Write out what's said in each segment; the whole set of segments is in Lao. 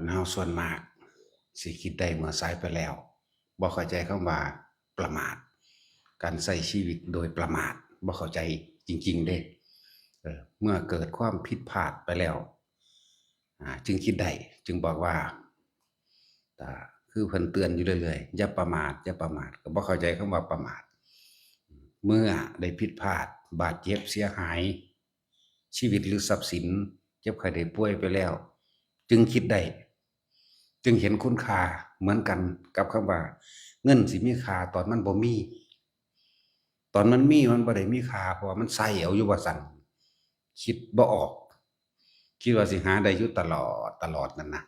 ຄົນເຮົາສ່ວນມາກຊິຄິດໄດ້ເມື່ອສາຍໄປແລ້ວ, ບໍ່ເຂົ້າໃຈຄຳວ່າປະໝາດ, ການໃຊ້ຊີວິດໂດຍປະໝາດ, ບໍ່ເຂົ້າໃຈຈິງໆເດ້. ເອີ ເມື່ອເກີດຄວາມຜິດພາດໄປແລ້ວ ອາ ຈຶ່ງຄິດໄດ້, ຈຶ່ງບອກວ່າ ອາ ຄືເພິ່ນເຕືອນຢູ່ເລື້ອຍໆ, ຢ່າປະໝາດ, ຢ່າປະໝາດ, ກໍບໍ່ເຂົ້າໃຈຄຳວ່າປະໝາດ. ເມື່ອໄດ້ຜິດພາດ, ບາດເຈັບເສຍຫາຍ, ຊີວິດ ຫຼື ຊັບສິນ ເຈັບໄຂ້ໄດ້ປ່ວຍໄປແລ້ວ ຈຶ່ງຄິດໄດ້, ຈຶ່ງເຫັນຄຸນຄ່າ. ເໝືອນກັນກັບຄຳວ່າ ເງິນຊິມີຄ່າຕອນມັນບໍ່ມີ, ຕອນມັນມີມັນບໍ່ໄດ້ມີຄ່າ ເພາະວ່າມັນໃຊ້ເອົາຢູ່ວ່າຊັ້ນ, ຄິດບໍ່ອອກ, ຄິດວ່າຊິຫາໄດ້ຢູ່ຕະຫຼອດ, ຕະຫຼອດນັ້ນນະ.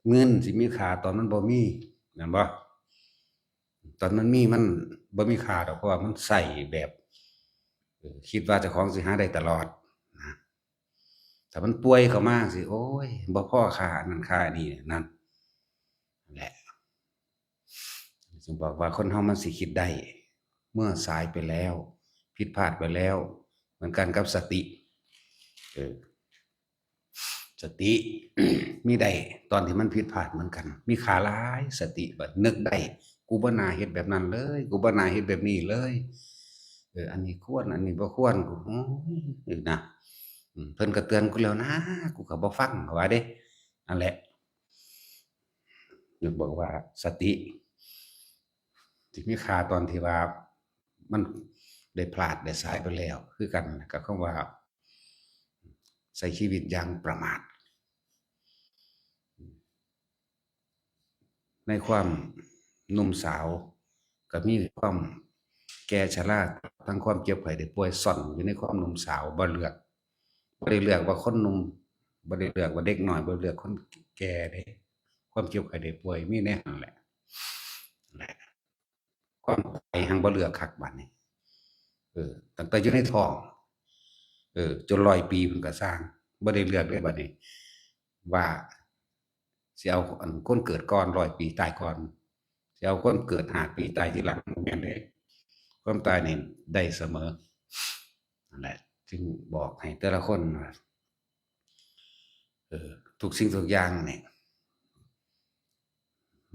ເງິນຊິມີຄ່າຕອນມັນບໍ່ມີ, ແມ່ນບໍ່? ຕອນມັນມີມັນບໍ່ມີຄ່າດອກ, ເພາະວ່າມັນໃຊ້ແບບ ເອີ ຄິດວ່າເຈົ້າຂອງຊິຫາໄດ້ຕະຫຼອດນະ. ຖ້າມັນປ່ວຍເຂົ້າມາຈັ່ງຊີ້ ໂອ້ຍ ບໍ່ພໍຄ່າອັນນັ້ນຄ່າອັນນີ້, ນັ້ນແຫຼະ ຈຶ່ງບອກວ່າຄົນເຮົາມັນຊິຄິດໄດ້ ເມື່ອສາຍໄປແລ້ວ, ຜິດພາດໄປແລ້ວ, ເໝືອນກັນກັບສະຕິ ເອີ ສະຕິ ມີໄດ້ຕອນທີ່ມັນຜິດພາດເໝືອນກັນ, ມີຄ່າຫຼາຍ. ສະຕິ ບັດນຶກໄດ້ ກູບໍ່ໜ້າເຮັດແບບນັ້ນເລີຍ, ກູບໍ່ໜ້າເຮັດແບບນີ້ເລີຍ, ເອີ ອັນນີ້ຄວນ, ອັນນີ້ບໍ່ຄວນ, ກູ ໂອ້ຍ ນະ ເພິ່ນກໍເຕືອນກູແລ້ວນະ, ກູກໍບໍ່ຟັງ ເຂົາວ່າເດ້. ນັ້ນແຫຼະ ຢາກບອກວ່າສະຕິ ທີ່ມີຄ່າຕອນທີ່ວ່າມັນໄດ້ພລາດໄດ້ສາຍໄປແລ້ວ ຄືກັນກັບຄຳວ່າໃຊ້ຊີວິດຢ່າງປະໝາດ. ໃນຄວາມໜຸ່ມສາວກໍມີຄວາມແກ່ຊະລາ, ທັງຄວາມເຈັບໄຂ້ໄດ້ປ່ວຍ ຊ່ອນຢູ່ໃນຄວາມໜຸ່ມສາວ, ບໍ່ເລືອກ, ບໍ່ໄດ້ເລືອກວ່າຄົນໜຸ່ມ, ບໍ່ໄດ້ເລືອກວ່າເດັກນ້ອຍ, ບໍ່ໄດ້ເລືອກຄົນແກ່ເດ້. ຄວາມເຈັບໄຂ້ໄດ້ປ່ວຍມີໃນຫັ້ນແຫຼະ. ແລະ ຄວາມຕາຍຫັ້ນບໍ່ເລືອກຄັກບາດນີ້. ເອີ ຕັ້ງແຕ່ຢູ່ໃນທ້ອງ ເອີ ຈົນຮ້ອຍປີພຸ້ນກໍຊ່າງ, ບໍ່ໄດ້ເລືອກເດ້ບາດນີ້ ວ່າຊິເອົາ ອັນ ຄົນເກີດກ່ອນຮ້ອຍປີຕາຍກ່ອນ, ຊິເອົາຄົນເກີດຫ້າປີຕາຍທີຫຼັງ, ບໍ່ແມ່ນເດ້. ຄວາມຕາຍນີ້ໄດ້ສະເໝີ. ນັ້ນແຫຼະ ຈຶ່ງບອກໃຫ້ແຕ່ລະຄົນວ່າ ເອີ ທຸກສິ່ງທຸກຢ່າງນີ້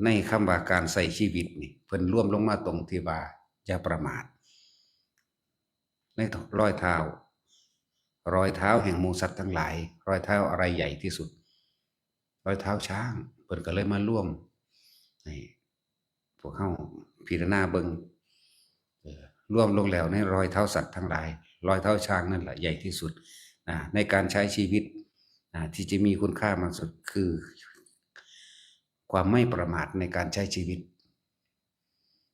ໃນຄຳວ່າການໃຊ້ຊີວິດນີ້ ເພິ່ນລວມລົງມາຕົງທີ່ວ່າຢ່າປະໝາດ. ໃນ ລອຍເທົ້າ, ລອຍເທົ້າແຫ່ງໝູ່ສັດທັງຫຼາຍ, ລອຍເທົ້າອະໄລໃຫຍ່ທີ່ສຸດ? ລອຍເທົ້າຊ້າງ. ເພິ່ນກໍເລີຍມາລວມໃຫ້ ພວກເຮົາພິຈາລະນາເບິ່ງ, ເອີ ລວມລົງແລ້ວໃນລອຍເທົ້າສັດທັງຫຼາຍ, ລອຍເທົ້າຊ້າງນັ້ນລະໃຫຍ່ທີ່ສຸດ. ອາ ໃນການໃຊ້ຊີວິດ, ອາ ທີ່ຈະມີຄຸນຄ່າມາກສຸດ ຄືຄວາມໄມ່ປະໝາດໃນການໃຊ້ຊີວິດ.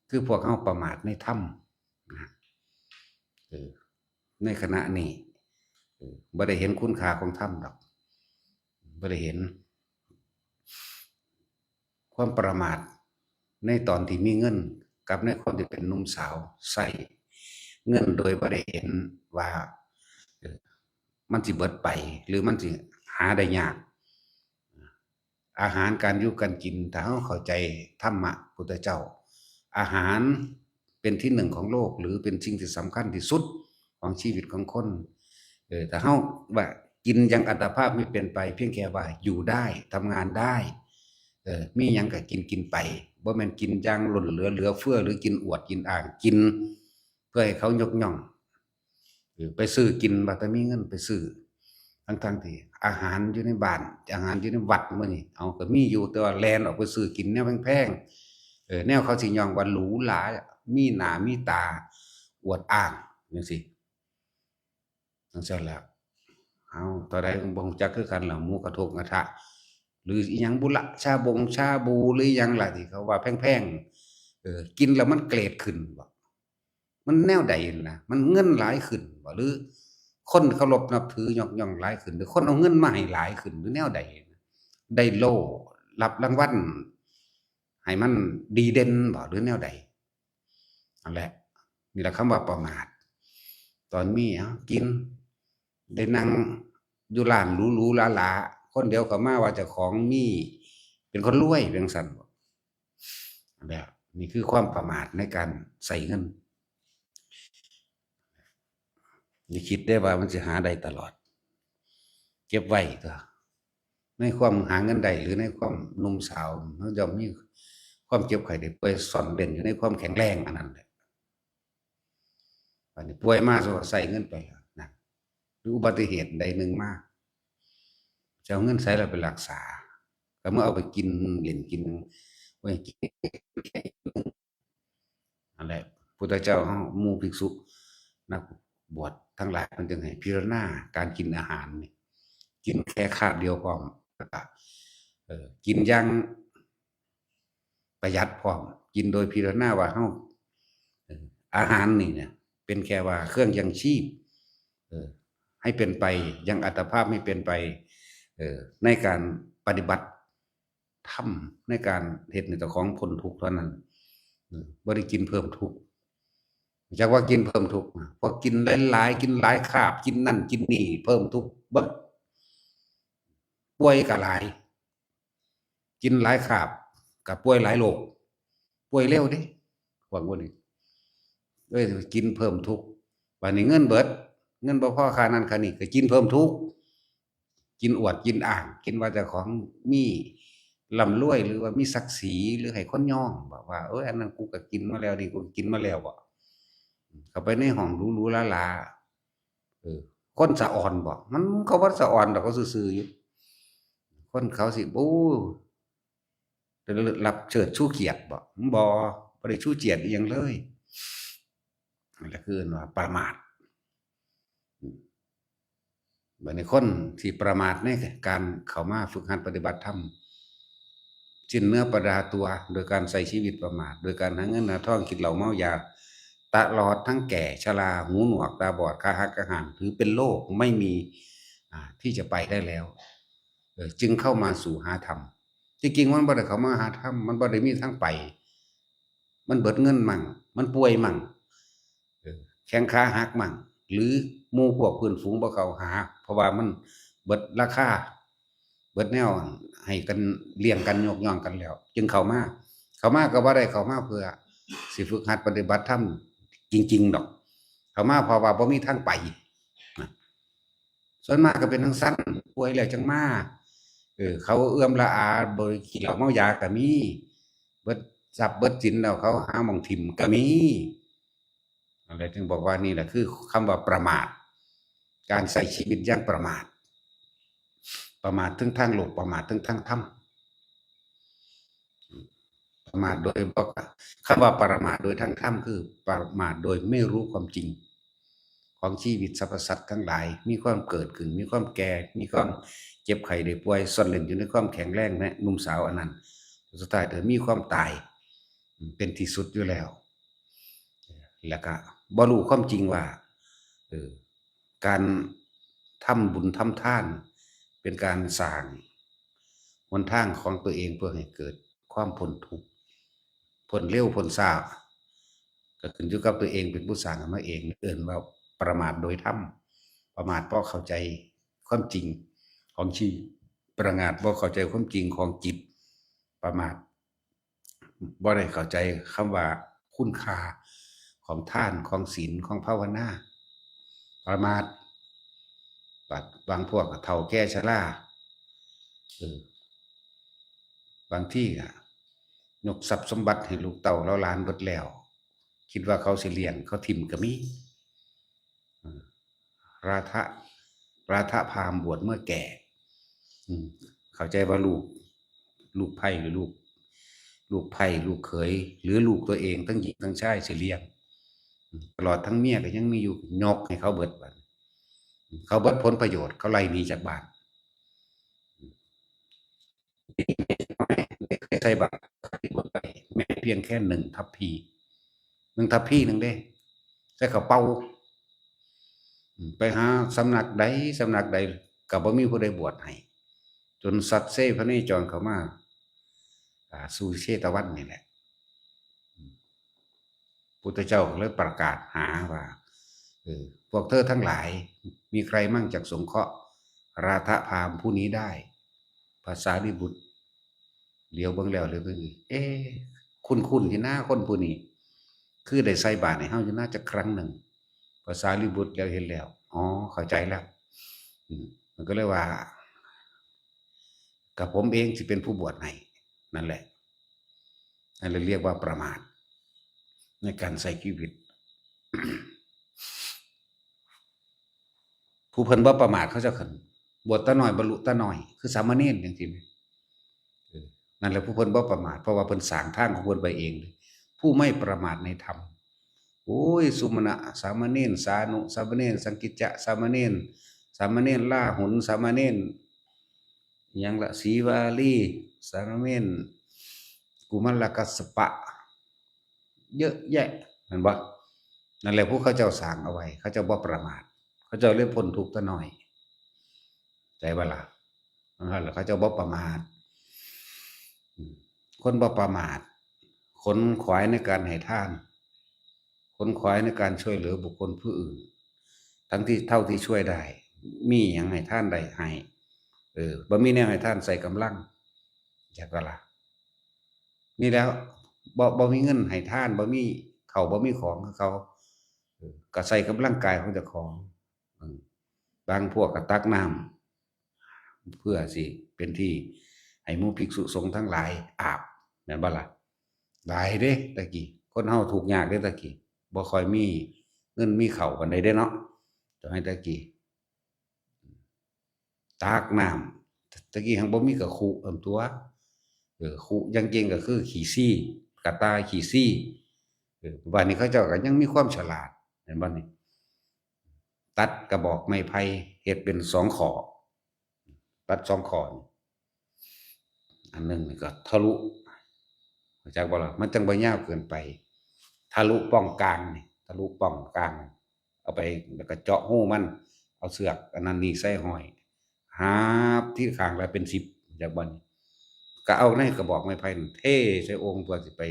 ຄືພວກເຮົາປະໝາດໃນທຳນະ, ເອີ ໃນຂະນະນີ້ ເອີ ບໍ່ໄດ້ເຫັນຄຸນຄ່າຂອງທຳດອກ, ບໍ່ໄດ້ເຫັນ. ຄວາມປະໝາດໃນຕອນທີ່ມີເງິນ ກັບໃນຄວາມທີ່ເປັນໜຸ່ມສາວ ໃຊ້ເງິນໂດຍບໍ່ໄດ້ເຫັນວ່າ ເອີ ມັນຊິເບິດໄປ ຫຼື ມັນຊິຫາໄດ້ຍາກ. ອາຫານການຢູ່ການກິນ ຖ້າເຮົາເຂົ້າໃຈທຳມະພຸດທະເຈົ້າ ອາຫານເປັນທີໜຶ່ງຂອງໂລກ ຫຼື ເປັນສິ່ງທີ່ສຳຄັນທີ່ສຸດຂອງຊີວິດຂອງຄົນ. ເອີ ຖ້າເຮົາວ່າກິນຢ່າງອັດຕະພາບມີເປັນໄປ ພຽງແຄ່ວ່າຢູ່ໄດ້ ທຳງານໄດ້ ເອີ ມີຫຍັງກໍກິນ ກິນໄປ, ບໍ່ແມ່ນກິນຢ່າງລົ້ນເຫຼືອ ເຫຼືອເຟືອ ຫຼື ກິນອວດກິນອ້າງ ກິນເພື່ອໃຫ້ເຂົາຍົກຍ້ອງ. ເອີ ໄປຊື້ກິນ ວ່າແຕ່ມີເງິນໄປຊື້ ທັງໆທີ່ອາຫານຢູ່ໃນບ້ານ ອາຫານຢູ່ໃນວັດມື້ນີ້ ເອົາ ກໍມີຢູ່ ແຕ່ວ່າແລ່ນອອກໄປຊື້ກິນແນວແພງໆ ເອີ ແນວເຂົາຊິຍ້ອງວ່າຫຼູຫຼາ ມີໜ້າມີຕາ ອວດອ້າງຈັ່ງຊີ້ ຈັ່ງຊັ້ນລະ. ເຮົາເທົ່າໃດກໍບໍ່ຮູ້ຈັກຄືກັນລະ ໝູກະທົງກະທະ ຫຼື ອີ່ຫຍັງບຸລະ ຊາບົງຊາບູ ຫຼື ອີ່ຫຍັງລະ ທີ່ເຂົາວ່າແພງໆ ເອີ ກິນແລ້ວມັນເກຣດຂຶ້ນບໍ? ມັນແນວໃດນະ? ມັນເງິນຫຼາຍຂຶ້ນບໍ ຫຼື ຄົນເຄົາລົບນັບຖືຍົກຍ້ອງຫຼາຍຂຶ້ນ ຫຼື ຄົນເອົາເງິນມາໃຫ້ຫຼາຍຂຶ້ນ ຫຼື ແນວໃດ? ໄດ້ໂລ່ ຮັບລາງວັນໃຫ້ມັນດີເດັ່ນບໍ ຫຼື ແນວໃດ? ນັ້ນແຫຼະ ນີ້ລະຄຳວ່າປະໝາດ. ຕອນມີ ເອົາ ກິນ ໄດ້ນັ່ງຢູ່ຮ້ານຫຼູໆຫຼາໆ ຄົນດຽວກໍມາວ່າເຈົ້າຂອງມີ ເປັນຄົນລວຍ ເປັນຈັ່ງຊັ້ນບໍ? ແລ້ວນີ້ຄືຄວາມປະໝາດໃນການໃຊ້ເງິນ. ຢ່າຄິດເດ້ວ່າມັນຊິຫາໄດ້ຕະຫຼອດ, ເກັບໄວ້ຕົວະ. ໃນຄວາມຫາເງິນໄດ້ ຫຼື ໃນຄວາມໜຸ່ມສາວ ເຮົາຍ່ອມມີຄວາມເຈັບໄຂ້ໄດ້ປ່ວຍ ຊ່ອນເລັ້ນຢູ່ໃນຄວາມແຂງແຮງອັນນັ້ນແຫຼະ. ບາດນີ້ປ່ວຍມາ ກໍໃຊ້ເງິນໄປແລ້ວນະ ຫຼື ອຸບັດຕິເຫດໃດໜຶ່ງມາ ຈະເອົາເງິນໃສລະໄປລັກສາ? ກໍເມື່ອເອົາໄປກິນເຫຼັ້ນກິນ ໂອ້ຍ ຫັ້ນແຫຼະ ພຸດທະເຈົ້າເຮົາ ໝູ່ພິກສຸ ນັກບວດທັງຫຼາຍ ເພິ່ນຈຶ່ງໃຫ້ພິຈາລະນາການກິນອາຫານນີ້ ກິນແຄ່ຄາບດຽວພ້ອມ ແລ້ວກໍ ເອີ ກິນຢ່າງປະຢັດພ້ອມ ກິນໂດຍພິຈາລະນາວ່າເຮົາ ເອີ ອາຫານນີ້ນະ ເປັນແຄ່ວ່າເຄື່ອງຍັງຊີບ ເອີ ໃຫ້ເປັນໄປ ຍັງອັດຕະພາບໃຫ້ເປັນໄປ ເອີ ໃນການປະຕິບັດ ທຳໃນການເຮັດໃຫ້ເຈົ້າຂອງພົ້ນທຸກເທົ່ານັ້ນ ເອີ ບໍ່ໄດ້ກິນເພີ່ມທຸກ. ຈັກວ່າກິນເພີ່ມທຸກ ພວກກິນຫຼາຍໆ ກິນຫຼາຍຄາບ ກິນນັ້ນກິນນີ້ ເພີ່ມທຸກເບິດ ປ່ວຍກໍຫຼາຍ ກິນຫຼາຍຄາບກໍປ່ວຍຫຼາຍໂລກ ປ່ວຍເລັວເດ້ ພວກນີ້ ເອີ ກິນເພີ່ມທຸກ. ບາດນີ້ເງິນເບິດ ເງິນບໍ່ພໍຄ່ານັ້ນຄ່ານີ້ ກໍກິນເພີ່ມທຸກ ກິນອວດກິນອ້າງ ກິນວ່າເຈົ້າຂອງມີ ລ່ຳລວຍ ຫຼືວ່າມີສັກສີ ຫຼືໃຫ້ຄົນຍ້ອງ ບອກວ່າ ເອີຍ ອັນນັ້ນກູກໍກິນມາແລ້ວ ນີ້ກູກໍກິນມາແລ້ວ ບໍ ເຂົ້າໄປໃນຫ້ອງຫຼູໆຫຼາໆ ເອີ ຄົນສະອອນບໍ ມັນກໍບໍ່ສະອອນດອກ ເຂົາຊື່ໆຢູ່ ຄົນເຂົາຊິ ໂອ້ ໄດ້ຮັບເຊີດຊູກຽດບໍ ບໍ່ ບໍ່ໄດ້ຊູກຽດອີ່ຫຍັງເລີຍ. ນັ້ນແຫຼະ ຄືເອີ້ນວ່າປະໝາດ. ອືມ ບັດນີ້ຄົນທີ່ປະໝາດໃນການເຂົ້າມາຝຶກຫັດປະຕິບັດທຳ ສິ້ນເນື້ອປະດາຕົວ ໂດຍການໃຊ້ຊີວິດປະໝາດ ໂດຍການຫາເງິນຫາທອງ ກິນເຫຼົ້າເມົາຢາ ຕະຫຼອດທັງແກ່ ຊະລາ ຫູໜວກ ຕາບອດ ຂາຫັກຂາຫັກ ຫຼືເປັນໂລກ ໄມ່ມີ ອ່າ ທີ່ຈະໄປໄດ້ແລ້ວ ເອີ ຈຶ່ງເຂົ້າມາສູ່ຫາທຳ. ທີ່ຈິງມັນບໍ່ໄດ້ເຂົ້າມາຫາທຳ ມັນບໍ່ໄດ້ມີທາງໄປ ມັນເບິດເງິນມັ້ງ ມັນປ່ວຍມັ້ງ ເອີ ແຂ້ງຂາຫັກມັ້ງ ຫຼືໝູ່ພວກເພື່ອນຝູງບໍ່ເຂົ້າຫາ ເພາະວ່າມັນເບິດລາຄາ ເບິດແນວໃຫ້ກັນ ລ້ຽງກັນ ຍົກຍ້ອງກັນແລ້ວ ຈຶ່ງເຂົ້າມາ. ເຂົ້າມາກໍບໍ່ໄດ້ເຂົ້າມາເພື່ອຊິຝຶກຫັດປະຕິບັດທຳຈິງໆດອກ ເຂົ້າມາເພາະວ່າບໍ່ມີທາງໄປນະ. ສ່ວນມາກກໍເປັນຈັ່ງຊັ້ນ ປ່ວຍແລ້ວຈັ່ງມາ ເອີ ເຂົາເອື້ອມລະອາ ບໍ່ໄດ້ກິນເຫຼົ້າເມົາຢາກໍມີ ເບິດຊັບເບິດສິນແລ້ວເຂົາຫາໝ່ອງຖິ້ມກໍມີ. ນັ້ນແຫຼະ ຈຶ່ງບອກວ່ານີ້ແຫຼະຄືຄຳວ່າປະໝາດ ການໃຊ້ຊີວິດຢ່າງປະໝາດ ປະໝາດເທິງທາງໂລກ ປະໝາດເທິງທາງທຳ. ປະໝາດໂດຍບໍ່ ຄຳວ່າປະໝາດໂດຍທາງທຳ ຄືປະໝາດໂດຍໄມ່ຮູ້ຄວາມຈິງຂອງຊີວິດສັບພະສັດທັງຫຼາຍ ມີຄວາມເກີດຂຶ້ນ ມີຄວາມແກ່ ມີຄວາມເຈັບໄຂ້ໄດ້ປ່ວຍ ຊ່ອນເລັ້ນຢູ່ໃນຄວາມແຂງແຮງ ແລະ ໜຸ່ມສາວອັນນັ້ນ ສຸດທ້າຍກໍມີຄວາມຕາຍເປັນທີ່ສຸດຢູ່ແລ້ວ. ແລ້ວກໍບໍ່ຮູ້ຄວາມຈິງວ່າ ເອີ ການທຳບຸນທຳທານ ເປັນການສ້າງຫົນທາງຂອງຕົວເອງ ເພື່ອໃຫ້ເກີດຄວາມພົ້ນທຸກ ພົ້ນເລັວພົ້ນຊ້າ ກໍຂຶ້ນຢູ່ກັບຕົວເອງເປັນຜູ້ສ້າງຂຶ້ນມາເອງ. ເອີ້ນວ່າປະໝາດໂດຍທຳ ປະໝາດເພາະເຂົ້າໃຈຄວາມຈິງຂອງຊີວິດ ປະໝາດບໍ່ເຂົ້າໃຈຄວາມຈິງຂອງຈິດ ປະໝາດ ບໍ່ໄດ້ເຂົ້າໃຈຄຳວ່າຄຸນຄ່າຂອງທານ ຂອງສິນ ຂອງພາວະນາ ປະໝາດ. ບາດບາງພວກກໍເຖົ້າແກ່ຊະລາ ເອີ ບາງທີກໍຍົກຊັບສົມບັດໃຫ້ລູກເຕົ້າເຫຼົ່າຫຼານເບິດແລ້ວ ຄິດວ່າເຂົາຊິລ້ຽງ ເຂົາຖິ້ມກໍມີ. ເອີ ລາທະ ລາທະພາມບວດເມື່ອແກ່ ອືມ ເຂົ້າໃຈວ່າລູກ ລູກໃພ້ ຫຼືລູກ ລູກໃພ້ ລູກເຂີຍ ຫຼືລູກຕົວເອງ ທັງຍິງທັງຊາຍຊິລ້ຽງ ອືມ ຕະຫຼອດທັງເມຍກໍຍັງມີຢູ່ ຍົກໃຫ້ເຂົາເບິດ ບາດນີ້ ອືມ ເຂົາເບິດຜົນປະໂຫຍດ ເຂົາໄລ່ໜີຈາກບ້ານ ອືມ ໃສ່ບາດ ແມ່ນພຽງແຄ່ໜຶ່ງທັບພີ ໜຶ່ງທັບພີໜຶ່ງເດ້ ໃສ່ກະເປົາ ໄປຫາສຳນັກໃດສຳນັກໃດກໍບໍ່ມີຜູ້ໃດບວດໃຫ້ ຈົນສັດເຊພະເນຈອນເຂົ້າມາ ອ່າ ສູ່ເຊຕະວັນນີ້ແຫຼະ. ພຸດທະເຈົ້າກໍເລີຍປະກາດຫາວ່າ ເອີ ພວກເທີທັງຫຼາຍ ມີໃຄມັ້ງຈັກສົງເຄາະລາທະພາມຜູ້ນີ້ໄດ້? ພະສາລີບຸດຫຼຽວເບິ່ງແລ້ວຫຼຽວເບິ່ງອີກ ເອ ຄຸ້ນໆຢູ່ນາ ຄົນຜູ້ນີ້ ຄືໄດ້ໃສ່ບາດໃຫ້ເຮົາຢູ່ນາຈັກຄັ້ງໜຶ່ງ. ພະສາລີບຸດແລ້ວເຫັນແລ້ວ ອໍ ເຂົ້າໃຈແລ້ວ ອືມ ມັນກໍເລີຍວ່າ กะผมเองสิเป็นผู้บวชให้ นั่นแหละ นั่นแหละเรียกว่าประมาทในการใช้ชีวิต ผู้เพิ่นบ่ประมาทเขาเจ้าคันบวชตาน้อยบรรลุตาน้อย คือสามเณรจั่งซี้แหม เออ นั่นแหละผู้เพิ่นบ่ประมาท เพราะว่าเพิ่นสร้างทางของเพิ่นไว้เอง ผู้ไม่ประมาทในธรรม โอ้ย สุมาณะสามเณร สานุสามเณร สังกิจจะสามเณร สามเณรลาหุล สามเณร หยังละ สีวาลี สามเณร กุมารกัสสปะ เยอะแยะ แม่นบ่? นั่นแหละ ผู้เขาเจ้าสร้างเอาไว้ เขาเจ้าบ่ประมาท เขาเจ้าเลยพ้นทุกข์ตาน้อย ใจบ่ล่ะ? นั่นแหละ เขาเจ้าบ่ประมาท อืม คนบ่ประมาท ขนขวายในการให้ทาน ขนขวายในการช่วยเหลือบุคคลผู้อื่น ทั้งที่ เท่าที่ช่วยได้ มีหยังให้ทานได้ให้ เออ บ่มีแนวให้ทานใช้กำลัง จักว่าล่ะ นี่แหล้ว บ่ บ่มีเงินให้ทาน บ่มีข้าว บ่มีของคือเขา เออ ก็ใช้กำลังกายของเจ้าของ อืม บางพวกก็ตักน้ำ เพื่อสิเป็นที่ให้หมู่ภิกษุสงฆ์ทั้งหลายอาบ แม่นบ่ล่ะ? หลายเด้ตะกี้ คนเฮาทุกข์ยากเด้ตะกี้ บ่ค่อยมีเงินมีข้าวปานใดเด้เนาะ สมัยตะกี้ ตักน้ำ ตะกี้หั้นบ่มีกะคุอั้นตั่ว เออ คุอย่างเก่งก็คือขี้ซี้ กะต่ายขี้ซี้ เออ บัดนี้เขาเจ้าก็ยังมีความฉลาด แม่นบ่นี่? ตัดกระบอกไม้ไผ่เฮ็ดเป็นสองข้อ ตัดสองข้อนี่ อันหนึ่งนี่ก็ทะลุ รู้จักบ่ล่ะ? มันจั่งบ่ยาวเกินไป ทะลุป่องกลางนี่ ทะลุป่องกลาง เอาไป แล้วก็เจาะรูมัน เอาเชือกอันนั้นนี่ใส่ห้อย หาบทิศข้างละเป็นสิบ จักบ่นี่ ก็เอาในกระบอกไม้ไผ่นั่นเทใส่โอ่งเพื่อสิไป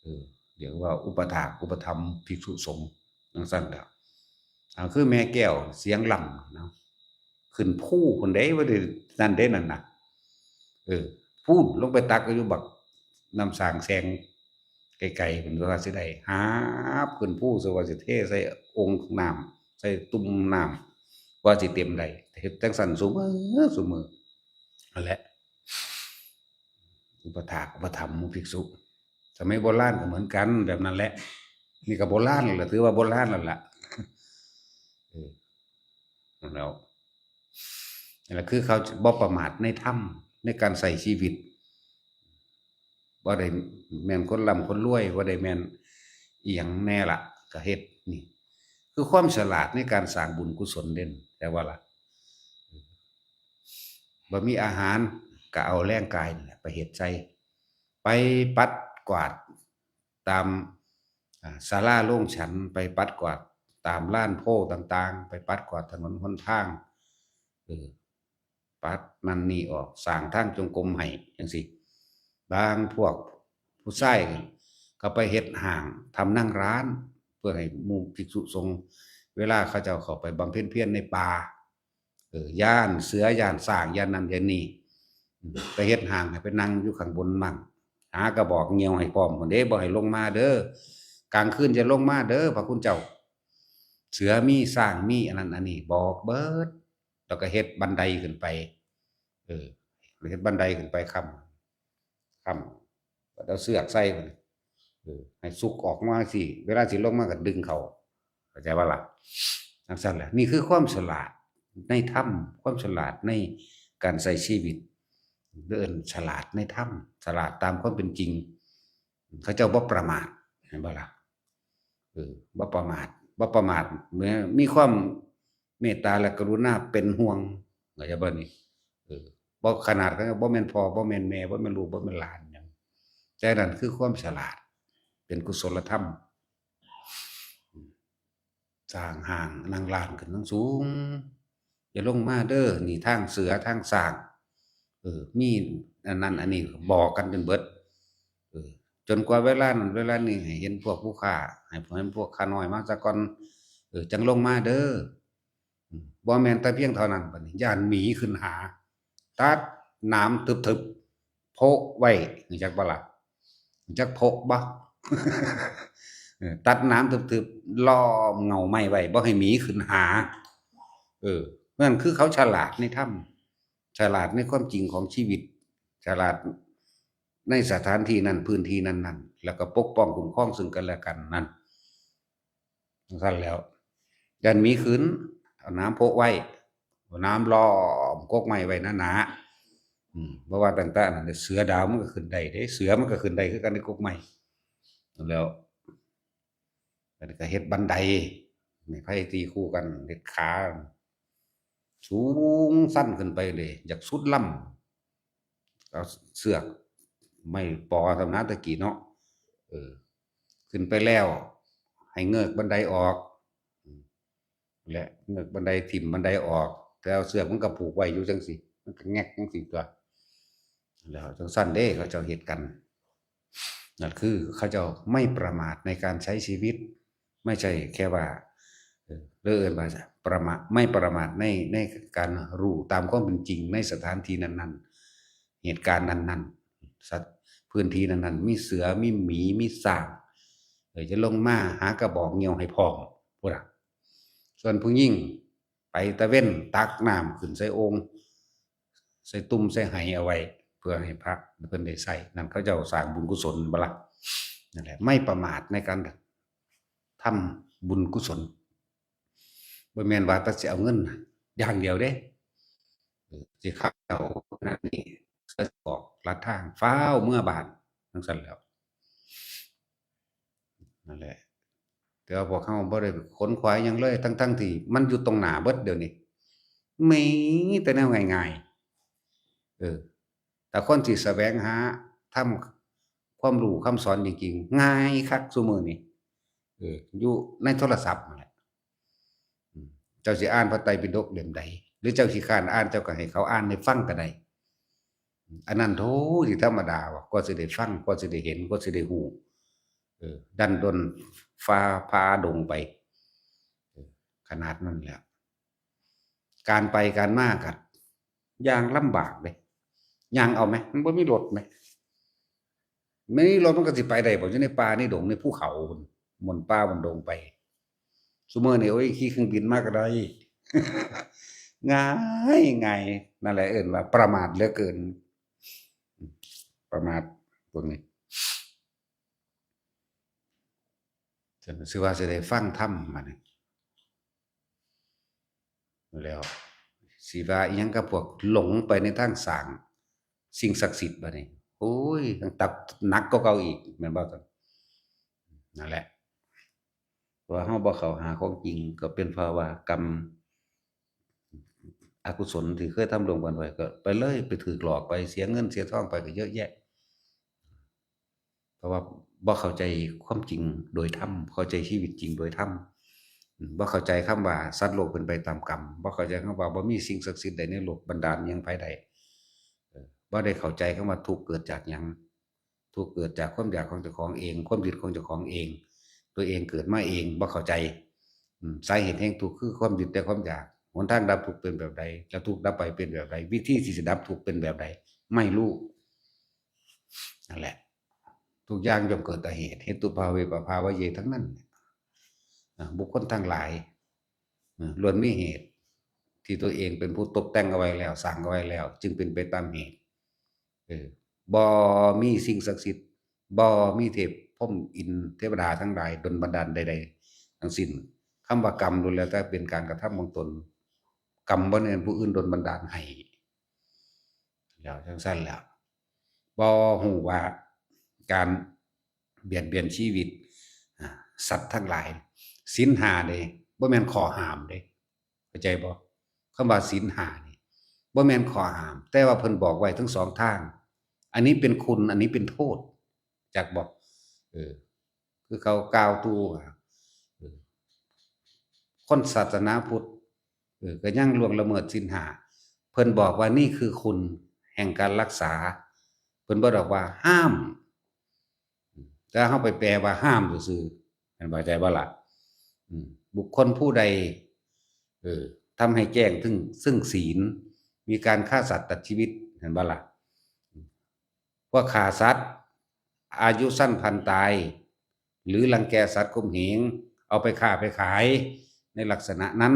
เออ เรียกว่าอุปถากอุปถัมภ์ภิกษุสงฆ์จั่งซั้นแหละ เอาคือแม่แก้วเสียงล้ำเนาะ ขึ้นภูพุ้นเด้ บ่ได้นั่นเด้นั่นน่ะ เออ พู้นลงไปตักอยู่บักน้ำสร้างแสง ไกลๆ เพิ่นว่าสิได้หาบขึ้นภู ซะว่าสิเทใส่โอ่งน้ำ ใส่ตุ่มน้ำ ว่าสิเต็มได้ เฮ็ดจั่งซั้นซุมื้อซุมื้อ นั่นแหละ อุปถากอุปถัมภ์หมู่ภิกษุ สมัยโบราณก็เหมือนกัน แบบนั้นแหละ นี่ก็โบราณแล้วล่ะ ถือว่าโบราณแล้วล่ะ เออ นั่นแหล้ว นั่นแหละ คือเขาบ่ประมาทในธรรม ในการใช้ชีวิต บ่ได้แม่นคนร่ำคนรวย บ่ได้แม่นอิหยังแน่ล่ะ ก็เฮ็ด นี่ คือความฉลาดในการสร้างบุญกุศลเด่น แต่ว่าล่ะ บ่มีอาหาร ก็เอาแรงกายนี่แหละไปเฮ็ดใส่ ไปปัดกวาดตาม อ่า ศาลาโรงฉัน ไปปัดกวาดตามลานโพต่างๆ ไปปัดกวาดถนนหนทาง เออ ปัดนั่นนี่ออก สร้างทางจงกรมให้จั่งซี้ บางพวกผู้ชายก็ไปเฮ็ดห้างทำนั่งร้าน เพื่อให้หมู่ภิกษุสงฆ์ เวลาเขาเจ้าเข้าไปบำเพ็ญเพียรในป่า เออ ย้านเสือ ย้านช้าง ย้านนั่นย้านนี่ อืม ไปเฮ็ดห้างให้ไปนั่งอยู่ข้างบนมั่ง หากระบอกเหยี่ยวให้พร้อมพุ้นเด้ บ่ให้ลงมาเด้อ กลางคืนอย่าลงมาเด้อ พระคุณเจ้า เสือมี ช้างมี อันนั้นอันนี้ บอกเบิด แล้วก็เฮ็ดบันไดขึ้นไป เออ เฮ็ดบันไดขึ้นไปค้ำ ค้ำ แล้วเอาเสือกใส่มัน เออ ให้สุกออกมาสิ เวลาสิลงมาก็ดึงเข้า เข้าใจบ่ล่ะ? จั่งซั้นแหละ นี่คือความฉลาดในธรรม ความฉลาดในการใช้ชีวิต เอิ้นฉลาดในธรรม ฉลาดตามความเป็นจริง เขาเจ้าบ่ประมาท เห็นบ่ล่ะ? เออ บ่ประมาท บ่ประมาท มีความเมตตาและกรุณาเป็นห่วง เข้าใจบ่นี่? เออ บ่ขนาดเขาบ่แม่นพ่อ บ่แม่นแม่ บ่แม่นลูก บ่แม่นหลานหยัง แต่นั่นคือความฉลาด เป็นกุศลธรรม สร้างห้างนั่งร้านขึ้นสูง อย่าลงมาเด้อ นี่ทางเสือทางช้าง เออ มีอันนั้นอันนี้บอกกันจนเบิด เออ จนกว่าเวลานั้นเวลานี้ให้เห็นพวกผู้ข้า ให้เห็นพวกข้าน้อยมาซะก่อน เออ จั่งลงมาเด้อ อืม บ่แม่นแต่เพียงเท่านั้น บัดนี้ย้านหมีขึ้นหา ตัดหนามทึบๆ โพะไว้ รู้จักบ่ล่ะ? รู้จักโพะบ่? เออ ตัดหนามทึบๆ ล้อมเงาไม้ไว้ บ่ให้หมีขึ้นหา เออ นั่นคือเขาฉลาดในธรรม ສະຫຼາດໃນຄວາມຈິງຂອງຊີວິດ, ສະຫຼາດໃນສະຖານທີ່ນັ້ນ, ພື້ນທີ່ນັ້ນໆ, ແລ້ວກໍປົກປ້ອງຄຸ້ມຄອງເຊິ່ງກັນແລະກັນນັ້ນ. ຈັ່ງຊັ້ນແລ້ວ ຢ້ານໝີຂຶ້ນ, ເອົາໜາມໂພະໄວ້, ເອົາໜາມລ້ອມກົກໄມ້ໄວ້ໜາໆ. ອືມ ບໍ່ວ່າຕັ້ງແຕ່ນັ້ນ ເສືອດາວມັນກໍຂຶ້ນໄດ້ເດ້, ເສືອມັນກໍຂຶ້ນໄດ້ຄືກັນໃນກົກໄມ້. ແລ້ວ ແລ້ວກໍເຮັດບັນໄດ ໄມ້ໄຜ່ຕີຄູ່ກັນ, ເຮັດຂາສູງຊັນຂຶ້ນໄປເລີຍ, ຢາກສຸດລຳ. ເອົາເຊືອກໄມ້ປໍສ່ຳນະແຕ່ກີ້ເນາະ. ເອີ ຂຶ້ນໄປແລ້ວໃຫ້ເງີກບັນໄດອອກ ແລະ ເງີກບັນໄດ, ຖິ້ມບັນໄດອອກ, ແຕ່ເອົາເຊືອກມັນກໍຜູກໄວ້ຢູ່ຈັ່ງຊີ້, ມັນກໍແງກຈັ່ງຊີ້ຕົວະ. ແລ້ວຈັ່ງຊັ້ນເດ້ ເຂົາເຈົ້າເຮັດກັນ. ນັ້ນຄືເຂົາເຈົ້າໄມ່ປະໝາດໃນການໃຊ້ຊີວິດ. ໄມ່ໃຊ່ແຄ່ວ່າ ເອີ ເອີ້ນວ່າປະໝາດ, ໄມ່ປະໝາດໃນ, ໃນການຮູ້ຕາມຄວາມເປັນຈິງໃນສະຖານທີ່ນັ້ນໆ, ເຫດການນັ້ນໆ, ສັດ ພື້ນທີ່ນັ້ນໆ, ມີເສືອ, ມີໝີ, ມີຊ້າງ, ເອີ ຈະລົງມາຫາກະບອກຫຍ້ຽວໃຫ້ພ້ອມພຸ້ນນະ. ສ່ວນຜູ້ຍິງໄປຕາເວັນຕັກນ້ຳຂຶ້ນໃສ່ໂອ່ງ, ໃສ່ຕຸ່ມໃສ່ໄຫເອົາໄວ້ ເພື່ອໃຫ້ພະເພິ່ນໄດ້ໃຊ້. ນັ້ນເຂົາເຈົ້າສ້າງບຸນກຸສົນບໍ່ລະ? ນັ້ນແຫຼະ ໄມ່ປະໝາດໃນການທຳບຸນກຸສົນ. ບໍ່ແມ່ນວ່າແຕ່ຊິເອົາເງິນຢ່າງດຽວເດ້, ເອີ ຊິຂ້າເຈົ້ານັ້ນນີ້ ອອກລັດທາງ ຟ້າວເມືອບ້ານ ຈັ່ງຊັ້ນແຫຼ້ວ. ນັ້ນແຫຼະ ແຕ່ວ່າພວກເຮົາບໍ່ໄດ້ຂົນຂວາຍຫຍັງເລີຍ, ທັງໆທີ່ມັນຢູ່ຕົງໜ້າເບິດດຽວນີ້, ມີແຕ່ແນວງ່າຍໆ. ເອີ ຖ້າຄົນທີ່ສະແຫວງຫາທຳຄວາມຮູ້ຄຳສອນຈິງໆ ງ່າຍຄັກຊຸມື້ນີ້. ເອີ ຢູ່ໃນໂທລະສັບນັ້ນແຫຼະ. ອືມ ເຈົ້າຊິອ່ານພະໄຕປິດົກເຫຼັ້ມໃດ ຫຼືເຈົ້າຂີ້ຄ້ານອ່ານ ເຈົ້າກໍໃຫ້ເຂົາອ່ານໃຫ້ຟັງກໍໄດ້. ອັນນັ້ນໂທ້ ຊິທຳມະດາວະ ກວ່າຊິໄດ້ຟັງ ກວ່າຊິໄດ້ເຫັນ ກວ່າຊິໄດ້ຮູ້. ເອີ ດັນດົນຟ້າຜ່າດົງໄປ ເອີ ຂະໜາດນັ້ນແຫຼະ. ການໄປການມາກໍຍ່າງລຳບາກເດ້, ຍ່າງເອົາແມະ ມັນບໍ່ມີລົດແມະ. ແມ່ນມີລົດມັນກໍຊິໄປໄດ້ບໍ່ ຢູ່ໃນປ່າໃນດົງໃນພູເຂົາພຸ້ນ, ມ່ວນປ່າມ່ວນດົງໄປ. ຊຸມື້ນີ້ ໂອ້ຍ ຂີ່ເຄື່ອງບິນມາກໍໄດ້. ງ່າຍ ງ່າຍ. ນັ້ນແຫຼະເອີ້ນວ່າປະໝາດເຫຼືອເກີນ. ປະໝາດພວກນີ້. ຊັ້ນຊື່ວ່າຊິໄດ້ຟັງທຳບາດນີ້. ແລ້ວຊິວ່າອີ່ຫຍັງກັບພວກຫຼົງໄປໃນທາງສ້າງສິ່ງສັກສິດບາດນີ້. ໂອ້ຍ ທັງຕັບໜັກກວ່າເກົ່າອີກ ແມ່ນບໍ່? ນັ້ນແຫຼະ ເພາະວ່າເຮົາບໍ່ເຂົ້າຫາຂອງຈິງ ກໍເປັນເພາະວ່າກຳອະກຸສົນທີ່ເຄີຍທຳຮ່ວມກັນໄວ້ ກໍໄປເລີຍ ໄປຖືກຫຼອກ ໄປເສຍເງິນເສຍທອງໄປ ກໍເຍອະແຍະ. ເພາະວ່າບໍ່ເຂົ້າໃຈຄວາມຈິງໂດຍທຳ, ເຂົ້າໃຈຊີວິດຈິງໂດຍທຳ, ບໍ່ເຂົ້າໃຈຄຳວ່າສັດໂລກເປັນໄປຕາມກຳ, ບໍ່ເຂົ້າໃຈຄຳວ່າບໍ່ມີສິ່ງສັກສິດໃດໃນໂລກບັນດານຫຍັງໃຜໄດ້, ເອີ ບໍ່ໄດ້ເຂົ້າໃຈຄຳວ່າທຸກເກີດຈາກຫຍັງ, ທຸກເກີດຈາກຄວາມຢາກຂອງເຈົ້າຂອງເອງ, ຄວາມຍຶດຂອງເຈົ້າຂອງເອງ, ຕົວເອງເກີດມາເອງ ບໍ່ເຂົ້າໃຈ. ອືມ ສາເຫດແຫ່ງທຸກຄືຄວາມຍຶດແຕ່ຄວາມຢາກ. ຫົນທາງດັບທຸກເປັນແບບໃດ? ແລ້ວທຸກດັບໄປເປັນແບບໃດ? ວິທີທີ່ຈະດັບທຸກເປັນແບບໃດ? ໄມ່ຮູ້. ນັ້ນແຫຼະ ທຸກຢ່າງຍ່ອມເກີດແຕ່ເຫດ, ເຫຕຸພາເວ ປະພາວະເຍ ທັງນັ້ນ. ອາ ບຸກຄົນທັງຫຼາຍ ອາ ລ້ວນມີເຫດທີ່ຕົວເອງເປັນຜູ້ຕົກແຕ່ງເອົາໄວ້ແລ້ວ, ສ້າງເອົາໄວ້ແລ້ວ, ຈຶ່ງເປັນໄປຕາມເຫດ. ເອີ ບໍ່ມີສິ່ງສັກສິດ, ບໍ່ມີເທບພົມອິນເທວະດາທັງຫຼາຍດົນບັນດານໃດໆທັງສິ້ນ. ຄຳວ່າກຳ ລ້ວນແລ້ວແຕ່ເປັນການກະທຳຂອງຕົນ, ກຳບໍ່ແມ່ນຜູ້ອື່ນດົນບັນດານໃຫ້. ແລ້ວຈັ່ງຊັ້ນແລ້ວ ບໍ່ຮູ້ວ່າການບຽດບຽນຊີວິດ ອາ ສັດທັງຫຼາຍ, ສິນຫ້າເດ້ ບໍ່ແມ່ນຂໍ້ຫ້າມເດ້. ເຂົ້າໃຈບໍ່? ຄຳວ່າສິນຫ້ານີ້ບໍ່ແມ່ນຂໍ້ຫ້າມ, ແຕ່ວ່າເພິ່ນບອກໄວ້ທັງສອງທາງ. ອັນນີ້ເປັນຄຸນ, ອັນນີ້ເປັນໂທດ, ຈັກບໍ່? ເອີ ຄືເຂົາກ່າວຕູ່ວ່າ ເອີ ຄົນສາສະໜາພຸດ ເອີ ກໍຍັງລ່ວງລະເມີດສິນຫ້າ. ເພິ່ນບອກວ່ານີ້ຄືຄຸນແຫ່ງການລັກສາ, ເພິ່ນບໍ່ໄດ້ບອກວ່າຫ້າມ. ແຕ່ເຮົາໄປແປວ່າຫ້າມຊື່ໆ ແມ່ນເຂົ້າໃຈບໍ່ລະ? ອືມ ບຸກຄົນຜູ້ໃດ ເອີ ທຳໃຫ້ແຈ້ງເຖິງ ເຊິ່ງສິນ, ມີການຂ້າສັດຕັດຊີວິດ ແມ່ນບໍ່ລະ? ພວກຂ້າສັດ ອາຍຸສັ້ນພັນຕາຍ ຫຼື ລັງແກສັດຂົ່ມເຫງ ເອົາໄປຄ້າໄປຂາຍໃນລັກສະນະນັ້ນ,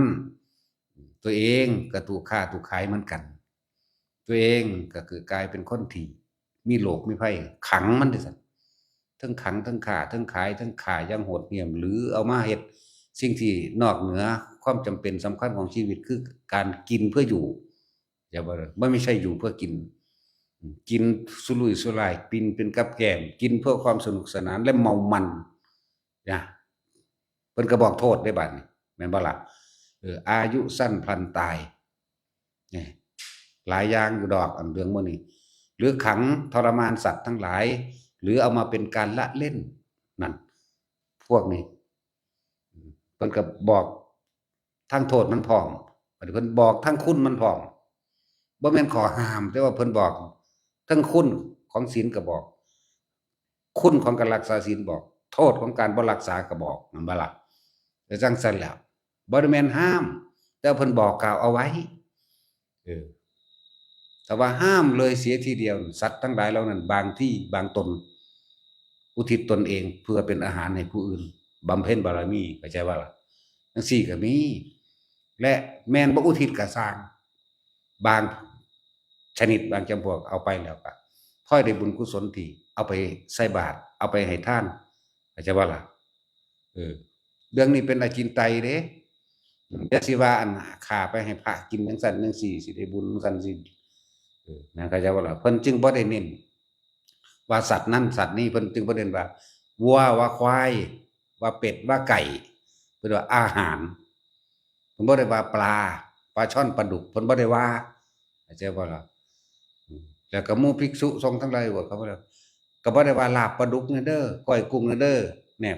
ຕົວເອງກໍຖືກຄ້າຖືກຂາຍເໝືອນກັນ. ຕົວເອງກໍຄືກາຍເປັນຄົນທີ່ມີໂລກມີໄພ ຂັງມັນຈັ່ງຊັ້ນ ເທິງຂັງ ເທິງຂ້າ ເທິງຂາຍ ເທິງຂ້າຢ່າງໂຫດຫ້ຽມ ຫຼືເອົາມາເຮັດສິ່ງທີ່ນອກເໜືອຄວາມຈຳເປັນສຳຄັນຂອງຊີວິດ ຄືການກິນເພື່ອຢູ່ ຢ່າວ່າ ມັນບໍ່ໃຊ່ຢູ່ເພື່ອກິນ ກິນສຸລຸຍສຸລາຍ ກິນເປັນກັບແກ້ມ ກິນເພື່ອຄວາມສະໜຸກສະໜານ ແລະເມົາມັນນະ. ເພິ່ນກໍບອກໂທດເດ້ບາດນີ້ ແມ່ນບໍ່ລະ? ເອີ ອາຍຸສັ້ນພລັນຕາຍ ນີ້ ຫຼາຍຢ່າງຢູ່ດອກ ອັນເລື່ອງໝູ່ນີ້ ຫຼືຂັງທໍລະມານສັດທັງຫຼາຍ ຫຼືເອົາມາເປັນການລະເຫຼັ້ນ ນັ້ນ ພວກນີ້ ເພິ່ນກໍບອກທັງໂທດມັນພ້ອມ ບາດນີ້ເພິ່ນບອກທັງຄຸນມັນພ້ອມ ບໍ່ແມ່ນຂໍ້ຫ້າມ ແຕ່ວ່າເພິ່ນບອກ ທັງຄຸນຂອງສິນກໍບອກ ຄຸນຂອງການລັກສາສິນບອກ ໂທດຂອງການບໍ່ລັກສາກໍບອກ ແມ່ນບໍ່ລະ? ແຕ່ຈັ່ງຊັ້ນແລ້ວ ບໍ່ໄດ້ແມ່ນຫ້າມ ແຕ່ເພິ່ນບອກກ່າວເອົາໄວ້ ເອີ ຖ້າວ່າຫ້າມເລີຍເສຍທີດຽວ ສັດທັງຫຼາຍເຫຼົ່ານັ້ນ ບາງທີບາງຕົນ ອຸທິດຕົນເອງເພື່ອເປັນອາຫານໃຫ້ຜູ້ອື່ນ ບຳເພັນບາລະມີ ເຂົ້າໃຈບໍ່ລະ? ຈັ່ງຊີ້ກໍມີ ແລະແມ່ນບໍ່ອຸທິດກໍຊ່າງ ບາງຊະນິດບາງຈຳພວກເອົາໄປແລ້ວກໍ ພໍໄດ້ບຸນກຸສົນທີ່ເອົາໄປໃສ່ບາດ ເອົາໄປໃຫ້ທານ ເຂົ້າໃຈບໍ່ລະ? ເອີ ເລື່ອງນີ້ເປັນອະຈິນໄຕເດ້ ຢ່າຊິວ່າອັນຂ້າໄປໃຫ້ພະກິນຈັ່ງຊັ້ນຈັ່ງຊີ້ ຊິໄດ້ບຸນຈັ່ງຊັ້ນຊີ້ ເອີ ແມ່ນເຂົ້າໃຈບໍ່ລະ? ເພິ່ນຈຶ່ງບໍ່ໄດ້ເນັ້ນວ່າສັດນັ້ນສັດນີ້ ເພິ່ນຈຶ່ງບໍ່ເນັ້ນວ່າ ວັວ ວ່າຄວາຍ ວ່າເປັດ ວ່າໄກ່ ເພິ່ນວ່າອາຫານ ເພິ່ນບໍ່ໄດ້ວ່າປາ ປາຊ່ອນ ປາດຸກ ເພິ່ນບໍ່ໄດ້ວ່າ ເຂົ້າໃຈບໍ່ລະ? ອືມ ແລ້ວກໍໝູ່ພິກສຸສົງທັງຫຼາຍ ເຂົາບໍ່ໄດ້ ກໍບໍ່ໄດ້ວ່າລາບປາດຸກແດ່ເດີ ກ້ອຍກຸ້ງແດ່ເດີ ແນ່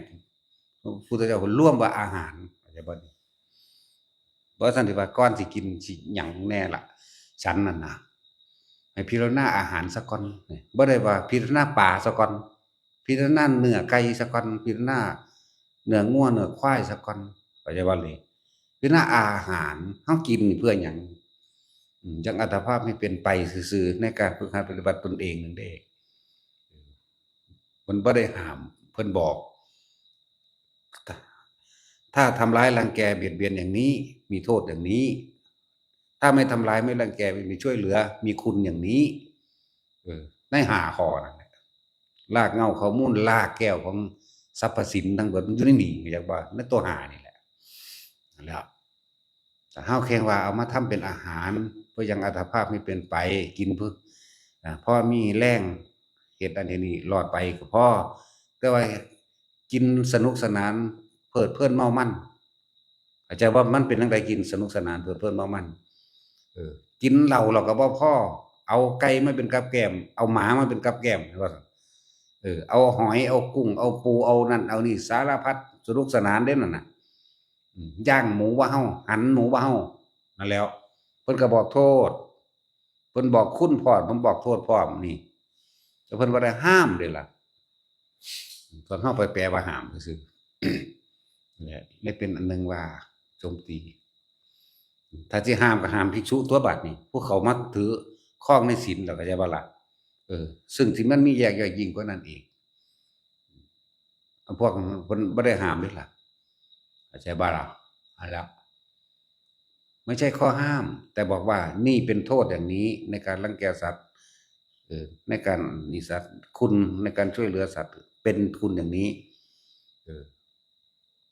ພຸດທະເຈົ້າເພິ່ນລວມວ່າອາຫານ ເຂົ້າໃຈບໍ່? ບໍ່ຊັ້ນຊິວ່າກ່ອນຊິກິນຊິຫຍັງແນ່ລະ ສັນນັ້ນນະ ໃຫ້ພິຈາລະນາອາຫານສາກ່ອນ ບໍ່ໄດ້ວ່າພິຈາລະນາປາສາກ່ອນ ພິຈາລະນາເນື້ອໄກ່ສາກ່ອນ ພິຈາລະນາເນື້ອງົວເນື້ອຄວາຍສາກ່ອນ ເຂົ້າໃຈບໍ່ເລີຍ? ພິຈາລະນາອາຫານ ເຮົາກິນນີ້ເພື່ອຫຍັງ? ອືມ ຈັ່ງອັດຕະພາບໃຫ້ເປັນໄປຊື່ໆ ໃນການຝຶກຫັດປະຕິບັດຕົນເອງນັ້ນເດ້ ເພິ່ນບໍ່ໄດ້ຫ້າມ ເພິ່ນບອກ ຖ້າທຳລາຍລັງແກບຽດບຽນຢ່າງນີ້ ມີໂທດຢ່າງນີ້ ຖ້າໄມ່ທຳລາຍ ໄມ່ລັງແກ ໄມ່ຊ່ວຍເຫຼືອ ມີຄຸນຢ່າງນີ້ ເອີ ໃນຫ້າຂໍ້ນັ້ນແຫຼະ ລາກເຫງົ້າຂໍ້ມູນ ລາກແກ້ວຂອງສັບພະສິນທັງເບິດ ມັນຢູ່ໃນນີ້ ຮູ້ຈັກບໍ່? ໃນຕົວຫ້ານີ້ແຫຼະ ນັ້ນແຫຼະ ຖ້າເຮົາແຄ່ງວ່າເອົາມາທຳເປັນອາຫານ ເພື່ອຍັງອັດຕະພາບໃຫ້ເປັນໄປ ກິນເພື່ອ ອາ ພໍມີແຮງເຮັດອັນເຮັດນີ້ລອດໄປກໍພໍ ແຕ່ວ່າກິນສະໜຸກສະໜານ ເພີດເພີນເມົາມັນ ເຂົ້າໃຈບໍ່? ມັນເປັນຈັ່ງໃດ ກິນສະໜຸກສະໜານ ເພີດເພີນເມົາມັນ ເອີ ກິນເຫຼົ້າແລ້ວກໍບໍ່ພໍ ເອົາໄກ່ມາເປັນກັບແກ້ມ ເອົາໝາມາເປັນກັບແກ້ມ ວ່າຊັ້ນ ເອີ ເອົາຫອຍ ເອົາກຸ້ງ ເອົາປູ ເອົານັ້ນເອົານີ້ ສາລະພັດ ສະໜຸກສະໜານເດ້ນັ້ນນະ ອືມ ຍ່າງໝູວ່າເຮົາ ຫັນໝູວ່າເຮົາ ນັ້ນແຫຼ້ວ ເພິ່ນກໍບອກໂທດ ເພິ່ນບອກຄຸນພ້ອມ ເພິ່ນບອກໂທດພ້ອມ ນີ້ ແຕ່ເພິ່ນບໍ່ໄດ້ຫ້າມເດ້ລະ ພວກເຮົາໄປແປວ່າຫ້າມຊື່ໆ ແຫຼະ ເລີຍເປັນອັນໜຶ່ງວ່າໂຈມຕີ ຖ້າຊິຫ້າມກໍຫ້າມພິກສຸຕົວະບາດນີ້ ພວກເຂົາມາຖືຄອງໃນສິນ ເຈົ້າເຂົ້າໃຈບໍ່ລະ? ເອີ ຊຶ່ງທີ່ມັນມີແຍກຍ່ອຍຍິ່ງກວ່ານັ້ນອີກ ພວກເພິ່ນບໍ່ໄດ້ຫ້າມເດ້ລະ ເຂົ້າໃຈບໍ່ລະ? ອັນລະ ไม่ใช่ข้อห้าม แต่บอกว่านี่เป็นโทษอย่างนี้ในการรังแกสัตว์ เออ ในการนี่สัตว์ คุณในการช่วยเหลือสัตว์ เป็นคุณอย่างนี้ เออ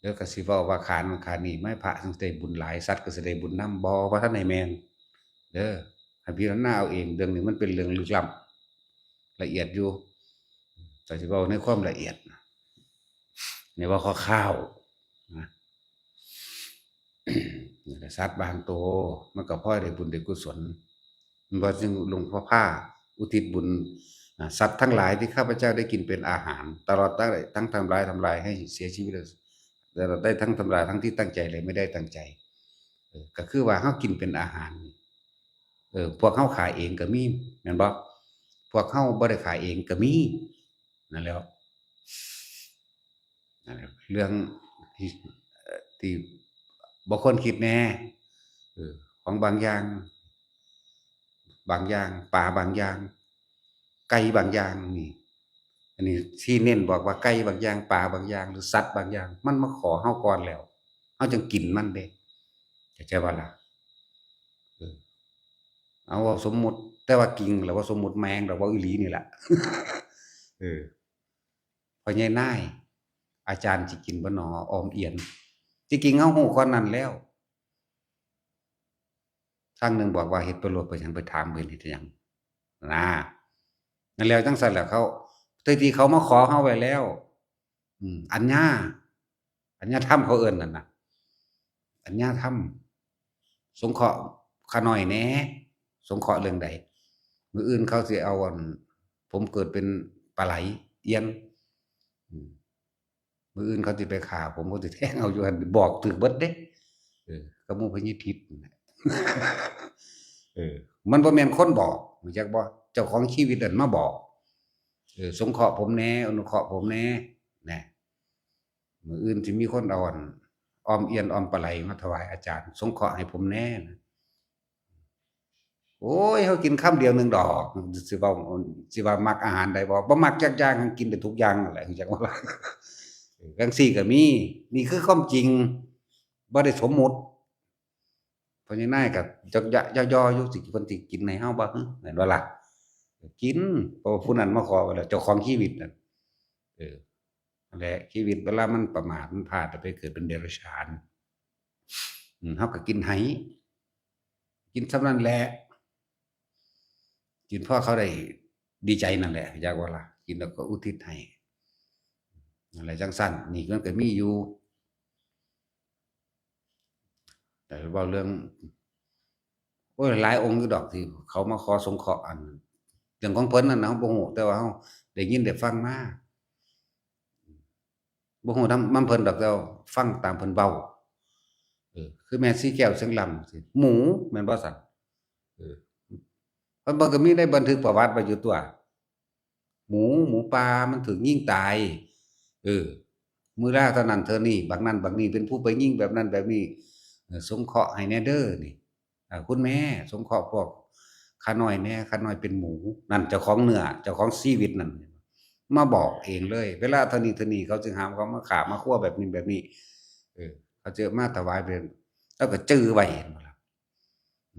แล้วก็สิเว้าว่าข้านั้นข้านี้ ไม่ พระจั่งสิได้บุญหลาย สัตว์ก็สิได้บุญนำ บ่ บ่ทันได้แม่นเด้อ ให้พิจารณาเอาเอง เรื่องนี้มันเป็นเรื่องลึกล้ำ ละเอียดอยู่ แต่สิเว้าในความละเอียดนะ นี่เว้าคร่าวๆ นะ นี่แหละ สัตว์บางตัว มันก็พลอยได้บุญได้กุศล มันว่าจึงหลวงพ่อพาอุทิศบุญ อ่า สัตว์ทั้งหลายที่ข้าพเจ้าได้กินเป็นอาหาร ตลอดทั้ง ทั้งทำลาย ทำลายให้เสียชีวิต ตลอดได้ทั้งทำลายทั้งที่ตั้งใจและไม่ได้ตั้งใจ เออ ก็คือว่าเฮากินเป็นอาหาร เออ พวกเฮาขายเองก็มี แม่นบ่? พวกเฮาบ่ได้ขายเองก็มี นั่นแหล้ว นั่นแหละ เรื่องที่ เอ่อ ที่บ่ควรคิดแน่ เออ ของบางอย่าง บางอย่าง ปลาบางอย่าง ไก่บางอย่างนี่ อันนี้ที่เน้นบอกว่าไก่บางอย่าง ปลาบางอย่าง หรือสัตว์บางอย่าง มันมาขอเฮาก่อนแล้ว เฮาจึงกินมันเด้ เข้าใจบ่ล่ะ? เออ เอา เว้าสมมุติ ຕ່ວ່າກິງລະບໍ່ສົມມຸດແມ່ງດອກ ເວົ້າອີ່ຫຼີນີ້ລະ ເອີ ພໍ່ໃຫຍ່ນາຍ ອາຈານຊິກິນບໍ່ນໍ ອອມອຽນ ທີ່ຈິງເຮົາຮູ້ກ່ອນນັ້ນແລ້ວ ຄັ້ງໜຶ່ງບອກວ່າເຮັດໄປໂລດ ໄປຫຍັງໄປຖາມເພິ່ນເຮັດຫຍັງນະ ນັ້ນແລ້ວ ຈັ່ງຊັ້ນແຫຼະ ເຂົາ ແຕ່ທີ່ເຂົາມາຂໍເຮົາໄວ້ແລ້ວ ອືມ ອັນຍາ ອັນຍາທຳເຂົາເອີ້ນນັ້ນນະ ອັນຍາທຳ ສົງເຄາະຂ້ານ້ອຍແດ່ ສົງເຄາະເລື່ອງໃດ ມື້ອື່ນເຂົາຊິເອົາອັນ ຜົມເກີດເປັນປາໄຫຼ ອຽນ ອືມ ມື້ອື່ນເຂົາຊິໄປຂ້າຜົມ ເຂົາຊິແທງເອົາຢູ່ຫັ້ນ ບອກຖືກເບິດເດ້ ເອີ ກັບໝູ່ພະຍາທິດນັ້ນແຫຼະ ເອີ ມັນບໍ່ແມ່ນຄົນບອກ ຮູ້ຈັກບໍ່? ເຈົ້າຂອງຊີວິດນັ້ນມາບອກ ເອີ ສົງເຄາະຜົມແດ່ ອະນຸເຄາະຜົມແດ່ ແນ່ ມື້ອື່ນຊິມີຄົນເອົາອັນ ອອມອຽນອອມປາໄຫຼມາຖວາຍອາຈານ ສົງເຄາະໃຫ້ຜົມແດ່ນະ ໂອ້ຍ ເຮົາກິນຄຳດຽວໜຶ່ງດອກ ຊິເວົ້າ ຊິວ່າມັກອາຫານໃດບໍ່? ບໍ່ມັກຈັກຢ່າງ ກິນໄດ້ທຸກຢ່າງນັ້ນແຫຼະ ຮູ້ຈັກບໍ່ລະ? ຈັ່ງຊີ້ກໍມີ ນີ້ຄືຄວາມຈິງ ບໍ່ໄດ້ສົມມຸດ ພໍ່ໃຫຍ່ນາຍກໍຢໍ່ໆຢູ່ ຊິ ເພິ່ນຊິກິນໃຫ້ເຮົາບໍ່ ແມ່ນບໍ່ລະ? ກິນ ເພາະວ່າຜູ້ນັ້ນມາຂໍໄວ້ແລ້ວ ເຈົ້າຂອງຊີວິດນັ້ນ ເອີ ນັ້ນແຫຼະ ຊີວິດເວລາມັນປະໝາດ ມັນພາດ ໄປເກີດເປັນເດຍລະສານ ອືມ ເຮົາກໍກິນໃຫ້ ກິນສ່ຳນັ້ນແຫຼະ ກິນພໍເຂົາໄດ້ດີໃຈນັ້ນແຫຼະ ຢາກວ່າລະ ກິນແລ້ວກໍອຸທິດໃຫ້ ນັ້ນແຫຼະ ຈັ່ງຊັ້ນ ນີ້ມັນກໍມີຢູ່ ແຕ່ເວົ້າເລື່ອງ ໂອ້ຍ ຫຼາຍອົງຢູ່ດອກທີ່ເຂົາມາຂໍສົງເຄາະ ອັນ ເລື່ອງຂອງເພິ່ນນັ້ນນະ ເຮົາບໍ່ຮູ້ ແຕ່ວ່າເຮົາໄດ້ຍິນໄດ້ຟັງມາ ບໍ່ຮູ້ນຳ ນຳເພິ່ນດອກ ແຕ່ວ່າຟັງຕາມເພິ່ນເວົ້າ ເອີ ຄືແມ່ສີແກ້ວ ຊຽງລຳ ຫູ ແມ່ນບໍ່ຊັ້ນ? ເອີ ເພິ່ນ ເພິ່ນກໍມີໃນບັນທຶກປະຫວັດໄວ້ຢູ່ຕົວະ ໝູ ໝູປ່າມັນຖືກຍິງຕາຍ ເອີ ມື້ລາເທົ່ານັ້ນເທົ່ານີ້ ບັກນັ້ນບັກນີ້ເປັນຜູ້ໄປຍິງແບບນັ້ນແບບນີ້ ເອີ ສົງເຄາະໃຫ້ແດ່ເດີນີ້ ອ່າ ຄຸນແມ່ ສົງເຄາະພວກຂ້ານ້ອຍແດ່ ຂ້ານ້ອຍເປັນໝູ ນັ້ນເຈົ້າຂອງເນື້ອ ເຈົ້າຂອງຊີວິດນັ້ນ ມາບອກເອງເລີຍ ເວລາເທົ່ານີ້ເທົ່ານີ້ ເຂົາຈຶ່ງຫາມ ເຂົາມາຂ້າມາຄົວແບບນີ້ແບບນີ້ ເອີ ເຂົາຈະມາຖວາຍເປັນ ລາວກໍຈື່ໄວ້ ເຫັນບໍ່ລະ?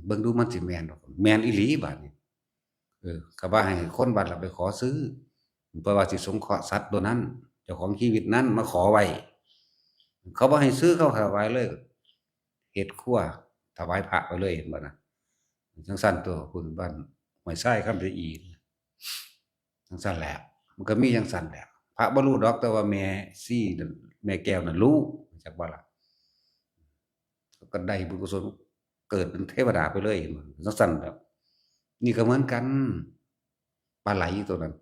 ເບິ່ງດູມັນຊິແມ່ນບໍ່? ແມ່ນອີ່ຫຼີບາດນີ້ ເອີ ກໍວ່າໃຫ້ຄົນວັດລະໄປຂໍຊື້ ເພາະວ່າຊິສົງເຄາະສັດຕົວນັ້ນ ເຈົ້າຂອງຊີວິດນັ້ນມາຂໍໄວ້ ເຂົາບໍ່ໃຫ້ຊື້ ເຂົາຖວາຍເລີຍ ເຮັດຄົວຖວາຍພະໄປເລີຍ ເຫັນບໍ່ນະ? ຈັ່ງຊັ້ນຕົວະ ພຸ້ນບ້ານຫ້ວຍຊາຍຄຳຊະອີ ຈັ່ງຊັ້ນແຫຼະ ມັນກໍມີຈັ່ງຊັ້ນແຫຼະ ພະບໍ່ຮູ້ດອກ ແຕ່ວ່າແມ່ຊີນັ້ນ ແມ່ແກ້ວນັ້ນຮູ້ ຮູ້ຈັກບໍ່ລະ? ກໍໄດ້ບຸນກຸສົນ ເກີດເປັນເທວະດາໄປເລີຍ ເຫັນບໍ່? ຈັ່ງຊັ້ນແຫຼະ ນີ້ກໍເໝືອນກັນ ປາໄຫຼຕົວນັ້ນ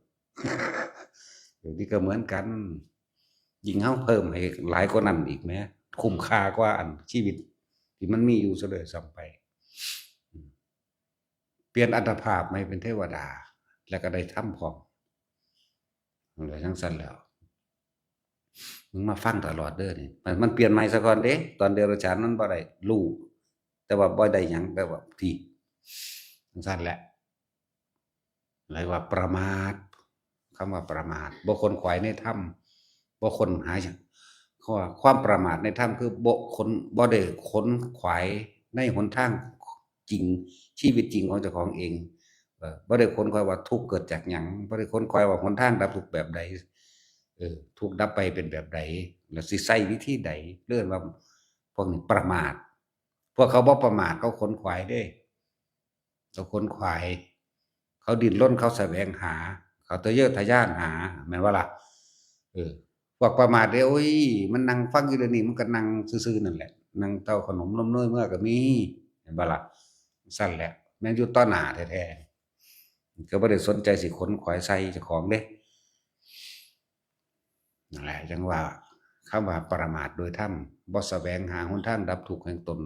ເອີ ນີ້ກໍເໝືອນກັນ ຍິ່ງເຮົາເພີ່ມໃຫ້ຫຼາຍກວ່ານັ້ນອີກແໝ ຄຸ້ມຄ່າກວ່າອັນຊີວິດທີ່ມັນມີຢູ່ຊະເລີຍຊ້ຳໄປ ອືມ ປ່ຽນອັດຕະພາບໃໝ່ເປັນເທວະດາ ແລ້ວກໍໄດ້ທຳພ້ອມ ແລ້ວຈັ່ງຊັ້ນແລ້ວ ມຶງມາຟັງຕະຫຼອດເດີນີ້ ມັນ ມັນປ່ຽນໃໝ່ຊະກ່ອນເດ້ ຕອນເດຍລະສານມັນບໍ່ໄດ້ຮູ້ ແຕ່ວ່າບໍ່ໄດ້ຫຍັງ ແຕ່ວ່າທີ່ ຈັ່ງຊັ້ນແຫຼະ ເອີ້ນວ່າປະໝາດ ຄຳວ່າປະໝາດ ບໍ່ຂົນຂວາຍໃນທຳ ບໍ່ຄົ້ນຫາຫຍັງ ເພາະວ່າຄວາມປະໝາດໃນທຳ ຄືບໍ່ຄົ້ນ ບໍ່ໄດ້ຂົນຂວາຍໃນຫົນທາງຈິງ ຊີວິດຈິງຂອງເຈົ້າຂອງເອງ ເອີ ບໍ່ໄດ້ຂົນຂວາຍວ່າທຸກເກີດຈາກຫຍັງ ບໍ່ໄດ້ຂົນຂວາຍວ່າຫົນທາງດັບທຸກແບບໃດ ເອີ ທຸກດັບໄປເປັນແບບໃດ ແລ້ວຊິໃຊ້ວິທີໃດ ເອີ້ນວ່າພວກນີ້ປະໝາດ ພວກເຂົາບໍ່ປະໝາດ ເຂົາຂົນຂວາຍເດ້ ເຂົາຂົນຂວາຍ ເຂົາດີ້ນລົນ ເຂົາສະແຫວງຫາ ເຂົາທະເຍີະທະຍານຫາ ແມ່ນບໍ່ລະ? ເອີ ພວກປະໝາດເດ້ ໂອ້ຍ ມັນນັ່ງຟັງຢູ່ດຽວນີ້ ມັນກໍນັ່ງຊື່ໆນັ້ນແຫຼະ ນັ່ງເຕົ້າຂະໜົມນົມເນີຍເມືອກໍມີ ແມ່ນບໍ່ລະ? ຊັ້ນແຫຼະ ແມ່ນຢູ່ຕໍ່ໜ້າແທ້ໆ ກໍບໍ່ໄດ້ສົນໃຈຊິຂົນຂວາຍໃສ່ເຈົ້າຂອງເດ້ ນັ້ນແຫຼະ ຈັ່ງວ່າ ຄຳວ່າປະໝາດໂດຍທຳ ບໍ່ສະແຫວງຫາຫົນທາງດັບທຸກແຫ່ງຕົນ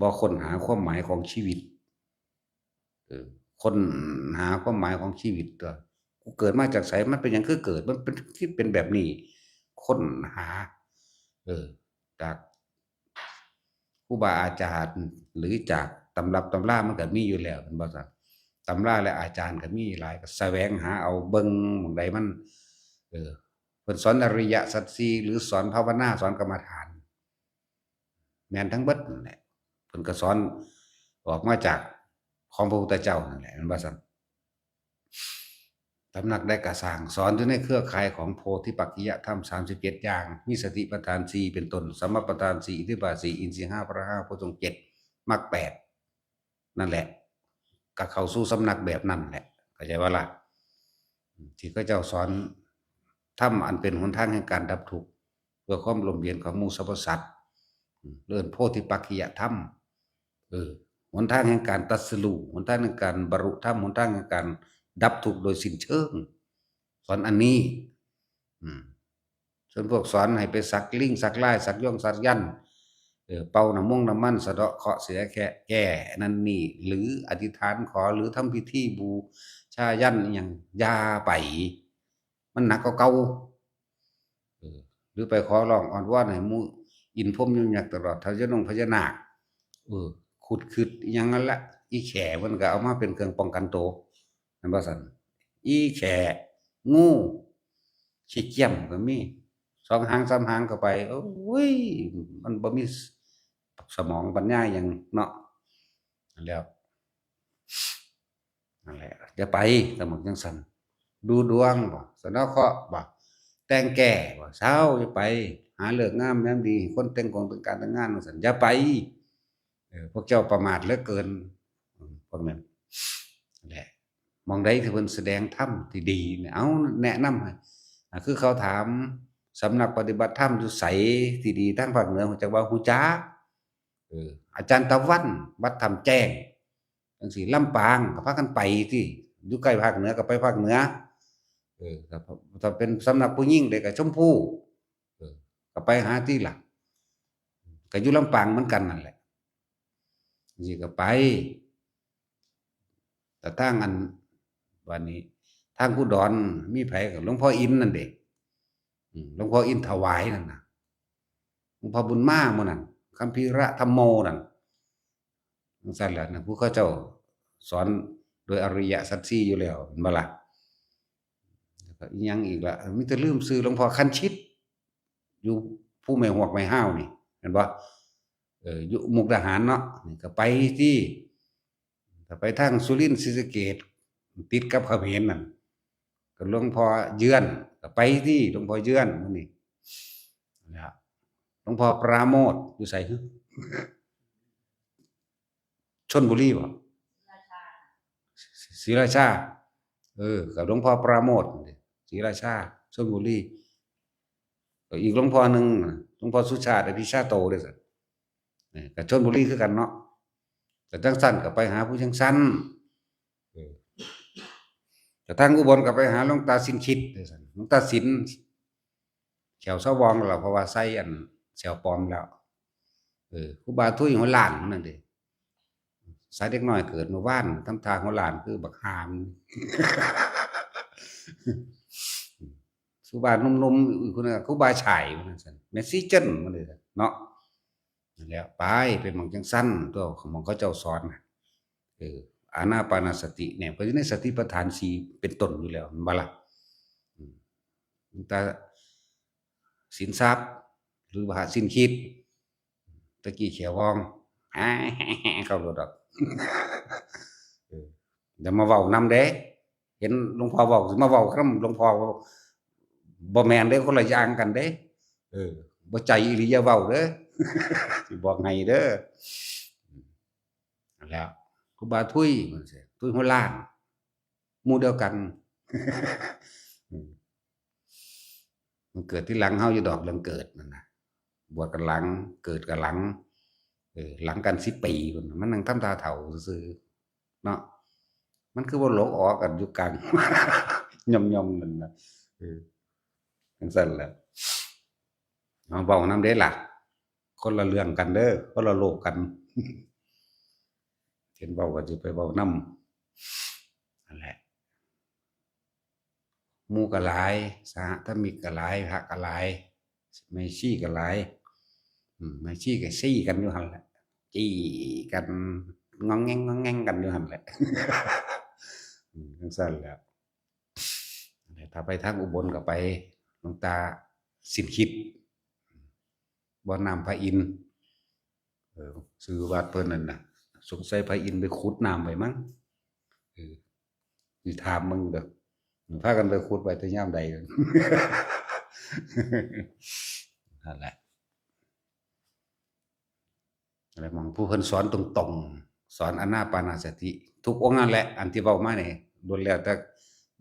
ບໍ່ຄົ້ນຫາຄວາມໝາຍຂອງຊີວິດ ເອີ ຄົ້ນຫາຄວາມໝາຍຂອງຊີວິດຕົວະ ກູເກີດມາຈາກໃສ ມັນເປັນຫຍັງຄືເກີດ ມັນເປັນ ຄືເປັນແບບນີ້ ຄົ້ນຫາ ເອີ ຈາກຄູບາອາຈານ ຫຼື ຈາກຕຳລັບຕຳລາ ມັນກໍມີຢູ່ແລ້ວ ແມ່ນບໍ່ຊັ້ນ? ຕຳລາ ແລະ ອາຈານກໍມີຫຼາຍ ກໍສະແຫວງຫາເອົາ ເບິ່ງໝ່ອງໃດມັນ ເອີ ເພິ່ນສອນອະລິຍະສັດສີ່ ຫຼື ສອນພາວະນາ ສອນກຳມະຖານ ແມ່ນທັງເບິດນັ້ນແຫຼະ ເພິ່ນກໍສອນອອກມາຈາກ ຂອງພະພຸດທະເຈົ້ານັ້ນແຫຼະ ແມ່ນບໍ່ຊັ້ນ? ສຳນັກໃດກໍຊ່າງ ສອນຢູ່ໃນເຄືອຂ່າຍຂອງໂພທິປັກຂິຍະທຳສາມສິບເຈັດຢ່າງ ມີສະຕິປະທານສີ່ເປັນຕົ້ນ ສຳມະປະທານສີ່ ອິດທິບາດສີ່ ອິນສີຫ້າ ພະລະຫ້າ ໂພຊົງເຈັດ ມັກແປດ ນັ້ນແຫຼະ ກໍເຂົ້າສູ່ສຳນັກແບບນັ້ນແຫຼະ ເຂົ້າໃຈບໍ່ລະ? ທີ່ເຂົາເຈົ້າສອນທຳອັນເປັນຫົນທາງແຫ່ງການດັບທຸກ ເພື່ອຄວາມຮົ່ມເຢັນຂອງໝູ່ສັບພະສັດ ເອີ້ນໂພທິປັກຂິຍະທຳ ເອີ ຫົນທາງແຫ່ງການຕັດສະຮູ້ ຫົນທາງແຫ່ງການບັນລຸທຳ ຫົນທາງແຫ່ງການດັບທຸກໂດຍສິ້ນເຊີງ ສອນອັນນີ້ ອືມ ສ່ວນພວກສອນໃຫ້ໄປສັກລິງ ສັກລາຍ ສັກຢອງ ສັກຢັນ ເອີ ເປົ່ານ້ຳມົງນ້ຳມັນ ສະເດາະເຄາະເສຍແຄະ ແກ້ນັ້ນນີ້ ຫຼື ອະທິຖານຂໍ ຫຼື ທຳພິທີບູຊາຢັນອີ່ຫຍັງ ຢ່າໄປ ມັນໜັກກວ່າເກົ່າ ເອີ ຫຼືໄປຂໍຮ້ອງອ້ອນວອນໃຫ້ໝູ່ອິນພົມຍົມຍັກຕະຫຼອດເທົ່າຍານົງພະຍານາກ ເອີ ຂຸດຄຶດອີ່ຫຍັງນັ້ນລະ ອີແຂ້ມັນກໍເອົາມາເປັນເຄື່ອງປ້ອງກັນໂຕ ແມ່ນບໍ່ຊັ້ນ? ອີແຂ້ ງູ ຂີ້ກ້ຽມກໍມີ ສອງຫາງສາມຫາງກໍໄປ ໂອ້ຍ ມັນບໍ່ມີສະໝອງປັນຍາຫຍັງເນາະ ນັ້ນແຫຼະ ນັ້ນແຫຼະ ຢ່າໄປ ສະໝອງຈັ່ງຊັ້ນ ດູດວງບໍ ສະເນາະເຄາະບໍ ແຕ່ງແກ້ບໍ ເຊົາ ຢ່າໄປ ຫາເລີກງາມຍາມດີ ໃຫ້ຄົນແຕ່ງກົງແຕ່ງການແຕ່ງງານ ຈັ່ງຊັ້ນ ຢ່າໄປ ເອີ ພວກເຈົ້າປະໝາດເຫຼືອເກີນ ອືມ ພວກນັ້ນແຫຼະ ໝ່ອງໃດທີ່ເພິ່ນສະແດງທຳທີ່ດີນີ້ ເອົາ ແນະນຳໃຫ້ ອາ ຄືເຂົາຖາມ ສຳນັກປະຕິບັດທຳຢູ່ໃສທີ່ດີ ທາງພາກເໜືອ ຮູ້ຈັກບໍ່? ຮູ້ຈັກ ເອີ ອາຈານຕາວັນ ວັດຖ້ຳແຈ້ງ ຈັ່ງຊີ້ ລຳປາງກໍພາກັນໄປຕິ ຢູ່ໃກ້ພາກເໜືອກໍໄປພາກເໜືອ ເອີ ຖ້າ ຖ້າເປັນສຳນັກຜູ້ຍິງເດ້ກໍຊົມພູ ເອີ ກໍໄປຫາຕິລະ ກໍຢູ່ລຳປາງເໝືອນກັນນັ້ນແຫຼະ ຈັ່ງຊີ້ກໍໄປ ແຕ່ທາງອັນ ບາດນີ້ທາງອຸດອນມີໃຜ ກໍຫຼວງພໍ່ອິນນັ້ນເດ້ ອືມ ຫຼວງພໍ່ອິນຖວາຍນັ້ນນະ ຫຼວງພໍ່ບຸນມາໝູ່ນັ້ນ ຄຳພີລະທຳໂມນັ້ນ ຈັ່ງຊັ້ນແຫຼະນະ ຜູ້ເຂົາເຈົ້າສອນໂດຍອະລິຍະສັດສີ່ຢູ່ແລ້ວ ແມ່ນບໍ່ລະ? ແລ້ວກໍອີ່ຫຍັງອີກລະ? ມີແຕ່ລືມຊື່ ຫຼວງພໍ່ຄັນຊິດ ຢູ່ພູແມ່ຮວກແມ່ຮາວນີ້ ແມ່ນບໍ່? ເອີ ຢູ່ມຸກດາຫານເນາະ ນີ້ກໍໄປທີ່ ຖ້າໄປທາງສຸລິນ ສີສະເກດ ຕິດກັບຂະເໝນນັ້ນ ກໍຫຼວງພໍ່ເຍືອນ ກໍໄປທີ່ຫຼວງພໍ່ເຍືອນມື້ນີ້ ແລ້ວ ຫຼວງພໍ່ປະໂມດຢູ່ໃສ? ຊົນບຸລີບໍ? ສີລາຊາ ເອີ ກັບຫຼວງພໍ່ປະໂມດ ສີລາຊາ ຊົນບຸລີ ກໍອີກຫຼວງພໍ່ໜຶ່ງ ຫຼວງພໍ່ສຸຊາດ ອະພິຊາໂຕເດ້ຊັ້ນ ເອີ ກໍຊົນບຸລີຄືກັນເນາະ ກໍຈັ່ງຊັ້ນກໍໄປຫາຜູ້ຈັ່ງຊັ້ນ ເອີ ກະທາງອຸບົນກໍໄປຫາຫຼວງຕາສິນຄິດເດ້ຊັ້ນ ຫຼວງຕາສິນ ແຂ້ວສະຫວ່ອງແລ້ວ ເພາະວ່າໃສ່ອັນແຂ້ວປອມແລ້ວ ເອີ ຄູບາທຸຍຫົວລ້ານນັ້ນເດ້ ໃສ່ເດັກນ້ອຍເກີດມື້ວານ ທຳທ່າຫົວລ້ານຄືບັກຫ່າ ຄູບາໜຸ່ມໆ ຄົນນັ້ນ ຄູບາສາຍ ວ່າຊັ້ນ ແມ່ຊີຈັນ ວ່າຊັ້ນເນາະ ນັ້ນແຫຼະ ໄປ ໄປໝ່ອງຈັ່ງຊັ້ນ ຕົວຂອງໝ່ອງເຂົາເຈົ້າສອນນະ ເອີ ອານາປານະສະຕິແນມເຂົ້າຢູ່ໃນສະຕິປະທານສີ່ເປັນຕົ້ນຢູ່ແລ້ວ ແມ່ນບໍ່ລະ? ອືມ ຕັ້ງແຕ່ສິນຊັບ ຫຼືວ່າສິນຄິດ ຕະກີ້ແຂ້ວຫວ່ອງ ເຂົ້າໂລດດອກ ເອີ ຢ່າມາເວົ້ານຳເດ້ ເຫັນຫຼວງພໍ່ເວົ້າ ຊິມາເວົ້ານຳຫຼວງພໍ່ ບໍ່ແມ່ນເດ້ ຄົນລະຢ່າງກັນເດ້ ເອີ ບໍ່ໃຈອີ່ຫຼີຢ່າເວົ້າເດີ ຊິບອກໃຫ້ເດີ ນັ້ນແຫຼະ ຄູບາທຸຍ ທຸຍຫົວລ້ານ ໝູ່ດຽວກັນ ມັນເກີດທີຫຼັງເຮົາຢູ່ດອກ ເລື່ອງເກີດນັ້ນນະ ບວດກັນຫຼັງ ເກີດກັນຫຼັງ ເອີ ຫຼັງກັນສິບປີພຸ້ນ ມັນນັ່ງທຳທ່າເຖົ້າຊື່ໆ ເນາະ ມັນຄືບໍ່ຫຼົກອອກກັນຢູ່ກາງ ຍ່ອມໆ ນັ້ນນະ ເອີ ຈັ່ງຊັ້ນແຫຼະ ເຮົາເວົ້ານຳເດ້ລະ ຄົນລະເລື່ອງກັນເດີ ຄົນລະໂລກກັນ ເຫັນເວົ້າກໍຊິໄປເວົ້ານຳ ນັ້ນແຫຼະ ໝູ່ກໍຫຼາຍ ສະຫະທຳມິກກໍຫຼາຍ ພະກໍຫຼາຍ ແມ່ຊີກໍຫຼາຍ ອືມ ແມ່ຊີກໍຊີ້ກັນຢູ່ຫັ້ນແຫຼະ ຈີ້ກັນ ງອງແງງ ງອງແງງກັນຢູ່ຫັ້ນແຫຼະ ອືມ ຈັ່ງຊັ້ນແຫຼະ ຖ້າໄປທາງອຸບົນກໍໄປ ຫຼວງຕາສິນຄິດ ບໍ່ນ້ຳພະອິນ ເອີ ຊື່ວັດເພິ່ນນັ້ນນະ ສົງໄສພະອິນໄປຂຸດນ້ຳໄວ້ມັ້ງ. ເອີ ຊິຖາມເບິ່ງເດີ້ ພາກັນໄປຂຸດໄວ້ແຕ່ຍາມໃດ. ນັ້ນແຫຼະ ແລະ ໝ່ອງຜູ້ເພິ່ນສອນຕົງໆ ສອນອານາປານະສະຕິ ທຸກອົງນັ້ນແຫຼະ ອັນທີ່ເວົ້າມານີ້ ລ້ວນແລ້ວແຕ່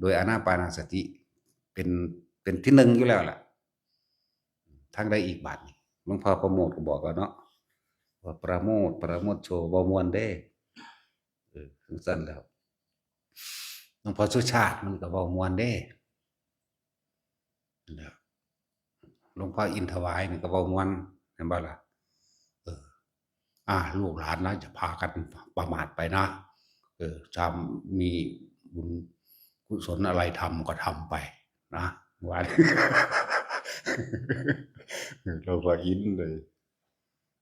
ໂດຍອານາປານະສະຕິ ເປັນ ເປັນທີໜຶ່ງຢູ່ແລ້ວລະ. ທາງໃດອີກບາດນີ້? ຫຼວງພໍ່ປະໂມດກໍບອກແລ້ວເນາະ ວ່າປະໂມດ ປະໂມດໂຊ ເວົ້າມ່ວນເດ້. ເອີ ຈັ່ງຊັ້ນແລ້ວ ຫຼວງພໍ່ສຸຊາດມັນກໍເວົ້າມ່ວນເດ້. ແລ້ວ ຫຼວງພໍ່ອິນຖວາຍນີ້ກໍເວົ້າມ່ວນ ແມ່ນບໍ່ລະ? ເອີ ອ່າ ລູກຫຼານນະ ຢ່າພາກັນປະໝາດໄປນະ. ເອີ ຖ້າມີບຸນກຸສົນອະໄລທຳກໍທຳໄປນະ ວ່າ ເອີ ຫຼວງພໍ່ອິນເລີຍ.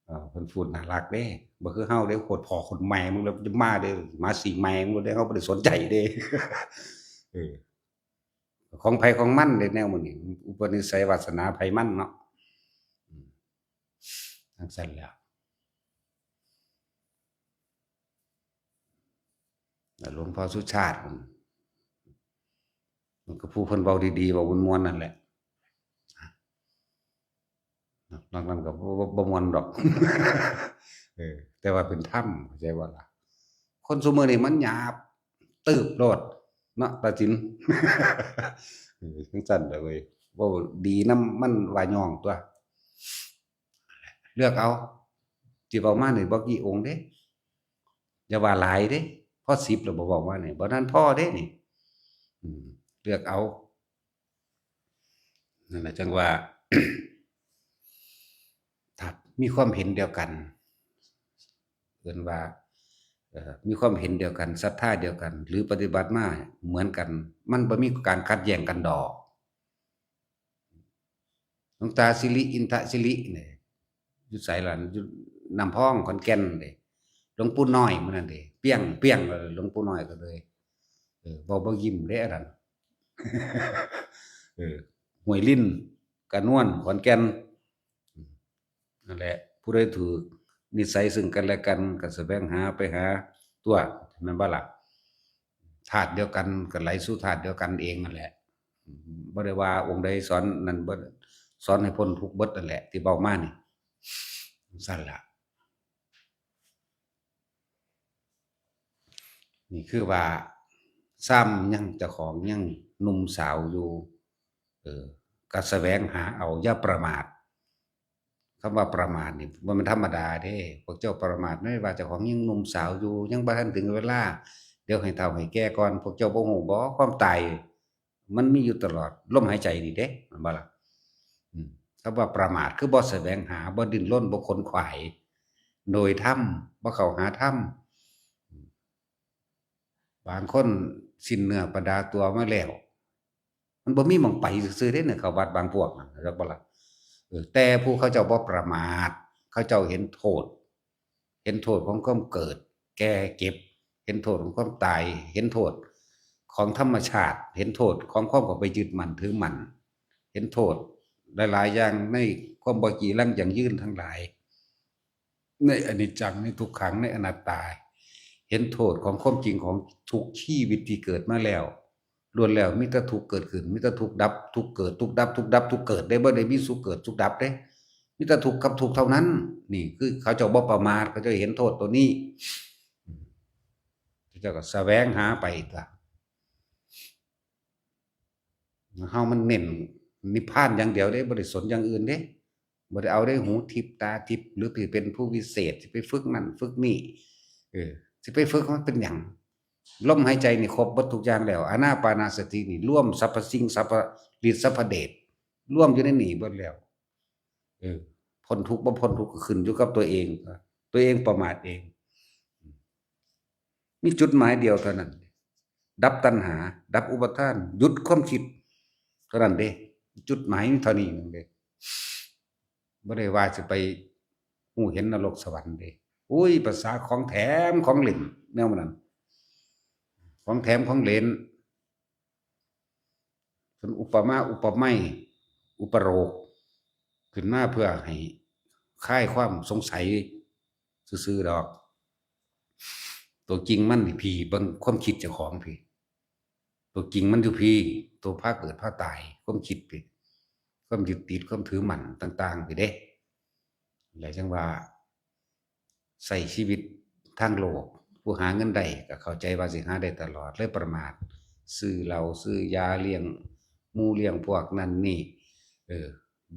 ເອີ ເພິ່ນພູດໜ້າຮັກເດ້ ບໍ່ຄືເຮົາເດ້ ໂຄດພໍ່ໂຄດແມ່ມຶງແລ້ວ ຈະມາເດ້ ມາສີແມ່ມຶງເດ້ ເຮົາບໍ່ໄດ້ສົນໃຈເດ້. ເອີ ຂອງໃຜຂອງມັນເດ້ແນວໝູ່ນີ້ ອຸປະນິໄສວາສະໜາໃຜມັນເນາະ. ອືມ ຈັ່ງຊັ້ນແຫຼະ ແລ້ວຫຼວງພໍ່ສຸຊາດ ມັນກໍຜູ້ເພິ່ນເວົ້າດີໆ ເວົ້າມ່ວນໆ ນັ້ນແຫຼະ. ນອກນັ້ນກໍບໍ່ ບໍ່ ບໍ່ມ່ວນດອກ. ເອີ ແຕ່ວ່າເປັນທຳ ເຂົ້າໃຈບໍ່ລະ? ຄົນຊຸມື້ນີ້ມັນຫຍາບ ຕຶບໂລດເນາະ ຕາຈິນ. ເອີ ຈັ່ງຊັ້ນແຫຼະເວີຍ ເວົ້າດີນຳມັນວ່າຍ້ອງຕົວະ. ເລືອກເອົາ ທີ່ເວົ້າມານີ້ບໍ່ກີ່ອົງເດ້ ຢ່າວ່າຫຼາຍເດ້ ພໍສິບແລ້ວ ບໍ່ເວົ້າມານີ້ ບໍ່ທັນພໍເດ້ນີ້. ອືມ ເລືອກເອົາ. ນັ້ນແຫຼະ ຈັ່ງວ່າ ຖ້າມີຄວາມເຫັນດຽວກັນ ເອີ້ນວ່າ ເອີ ມີຄວາມເຫັນດຽວກັນ ສັດທາດຽວກັນ ຫຼື ປະຕິບັດມາເໝືອນກັນ ມັນບໍ່ມີການຂັດແຍ່ງກັນດອກ. ຫຼວງຕາສິລິ ອິນທະສິລິນີ້ ຢູ່ໃສລະ? ຢູ່ນ້ຳພອງ ຂອນແກ່ນເດ້. ຫຼວງປູ່ນ້ອຍມື້ນັ້ນເດ້ ປຽງ ປຽງ ຫຼວງປູ່ນ້ອຍກໍເລີຍ ເອີ ເວົ້າບໍ່ຍິ້ມເດ້ອັນນັ້ນ. ເອີ ຫ້ວຍລິນ ກະນວນ ຂອນແກ່ນ. ນັ້ນແຫຼະ ຜູ້ໃດຖືກນິໄສເຊິ່ງກັນແລະກັນ ກໍສະແຫວງຫາໄປຫາຕົວະ ແມ່ນບໍ່ລະ? ທາດດຽວກັນກໍໄຫຼສູ່ທາດດຽວກັນເອງນັ້ນແຫຼະ. ບໍ່ໄດ້ວ່າອົງໃດສອນນັ້ນເບິດ ສອນໃຫ້ພົ້ນທຸກເບິດນັ້ນແຫຼະ ທີ່ເວົ້າມານີ້. ຊັ້ນລະ ນີ້ຄືວ່າຊ້ຳຍັງ ເຈົ້າຂອງຍັງໜຸ່ມສາວຢູ່ ເອີ ກໍສະແຫວງຫາເອົາ ຢ່າປະໝາດ. ຄຳວ່າປະໝາດນີ້ບໍ່ແມ່ນທຳມະດາເດ້. ພວກເຈົ້າປະໝາດໃນວ່າເຈົ້າຂອງຍັງໜຸ່ມສາວຢູ່ ຍັງບໍ່ທັນເຖິງເວລາ ດຽວໃຫ້ເຖົ້າໃຫ້ແກ່ກ່ອນ. ພວກເຈົ້າບໍ່ຮູ້ບໍ ຄວາມຕາຍມັນມີຢູ່ຕະຫຼອດ ລົມຫາຍໃຈນີ້ເດ້ ແມ່ນບໍ່ລະ? ອືມ ຄຳວ່າປະໝາດ ຄືບໍ່ສະແຫວງຫາ ບໍ່ດີ້ນລົນ ບໍ່ຂົນຂວາຍໂດຍທຳ ບໍ່ເຂົ້າຫາທຳ. ບາງຄົນສິ້ນເນື້ອປະດາຕົວມາແລ້ວ ມັນບໍ່ມີໝ່ອງໄປຊື່ໆເດ້ ເຂົ້າວັດບາງພວກນະ ເຈົ້າບໍ່ລະ? ເອີ ແຕ່ຜູ້ເຂົາເຈົ້າບໍ່ປະໝາດ ເຂົາເຈົ້າເຫັນໂທດ ເຫັນໂທດຂອງຄວາມເກີດ ແກ່ ເຈັບ ເຫັນໂທດຂອງຄວາມຕາຍ ເຫັນໂທດຂອງທຳມະຊາດ ເຫັນໂທດຂອງຄວາມເຂົ້າໄປຍຶດໝັ້ນຖືໝັ້ນ ເຫັນໂທດຫຼາຍໆຢ່າງໃນຄວາມບໍ່ຈີລັງຢັ້ງຢືນທັງຫຼາຍ ໃນອະນິດຈັງ ໃນທຸກຂັງ ໃນອະນັດຕາ ເຫັນໂທດຂອງຄວາມຈິງຂອງທຸກຊີວິດທີ່ເກີດມາແລ້ວ ລ້ວນແລ້ວມີແຕ່ທຸກເກີດຂຶ້ນ ມີແຕ່ທຸກດັບ ທຸກເກີດ ທຸກດັບ ທຸກດັບ ທຸກເກີດເດ້ ບໍ່ໄດ້ມີສຸກເກີດສຸກດັບເດ້ ມີແຕ່ທຸກກັບທຸກເທົ່ານັ້ນ. ນີ້ຄືເຂົາເຈົ້າບໍ່ປະໝາດ ເຂົາເຈົ້າເຫັນໂທດໂຕນີ້ ເຂົາເຈົ້າກໍສະແຫວງຫາໄປຕົວະ. ເຮົາມັນເນັ້ນນິບພານຢ່າງດຽວເດ້ ບໍ່ໄດ້ສົນຢ່າງອື່ນເດ້ ບໍ່ໄດ້ເອົາເດ້ ຫູທິບຕາທິບ ຫຼື ຊິເປັນຜູ້ວິເສດ ຊິໄປຝຶກນັ້ນຝຶກນີ້ ເອີ ຊິໄປຝຶກມັນເປັນຫຍັງ? ລົມຫາຍໃຈນີ້ຄົບເບິດທຸກຢ່າງແລ້ວ ອານາປານະສະຕິນີ້ລວມສັບພະສິ່ງ ສັບພະລິດ ສັບພະເດດ ລວມຢູ່ໃນນີ້ເບິດແລ້ວ. ເອີ ພົ້ນທຸກບໍ່ພົ້ນທຸກກໍຂຶ້ນຢູ່ກັບຕົວເອງ ຕົວເອງປະໝາດເອງ. ມີຈຸດໝາຍດຽວເທົ່ານັ້ນ ດັບຕັນຫາ ດັບອຸປາທານ ຢຸດຄວາມຄິດເທົ່ານັ້ນເດ້. ຈຸດໝາຍມີເທົ່ານີ້ໜຶ່ງເດ້ ບໍ່ໄດ້ວ່າຊິໄປຮູ້ເຫັນນະລົກສະຫວັນເດ້. ໂອ້ຍ ພາສາຂອງແຖມຂອງຫຼິ້ນແນວນັ້ນ ຂອງແຖມຂອງຫຼິ້ນ. ເພິ່ນອຸປະມາອຸປະໄມ ອຸປະໂລກຂຶ້ນມາເພື່ອໃຫ້ຄາຍຄວາມສົງໄສຊື່ໆດອກ. ຕົວຈິງມັນນີ້ພີ້ ເບິ່ງຄວາມຄິດເຈົ້າຂອງພີ້ ຕົວຈິງມັນຢູ່ພີ້ ຕົວພາເກີດພາຕາຍ ຄວາມຄິດພີ້ ຄວາມຍຶດຕິດ ຄວາມຖືໝັ້ນຕ່າງໆພີ້ເດ້. ແລ້ວຈັ່ງວ່າ ໃຊ້ຊີວິດທາງໂລກ ຜູ້ຫາເງິນໄດ້ກໍເຂົ້າໃຈວ່າຊິຫາໄດ້ຕະຫຼອດ ເລີຍປະໝາດ ຊື້ເຫຼົ້າ ຊື້ຢາ ລ້ຽງໝູ ລ້ຽງພວກນັ້ນນີ້ ເອີ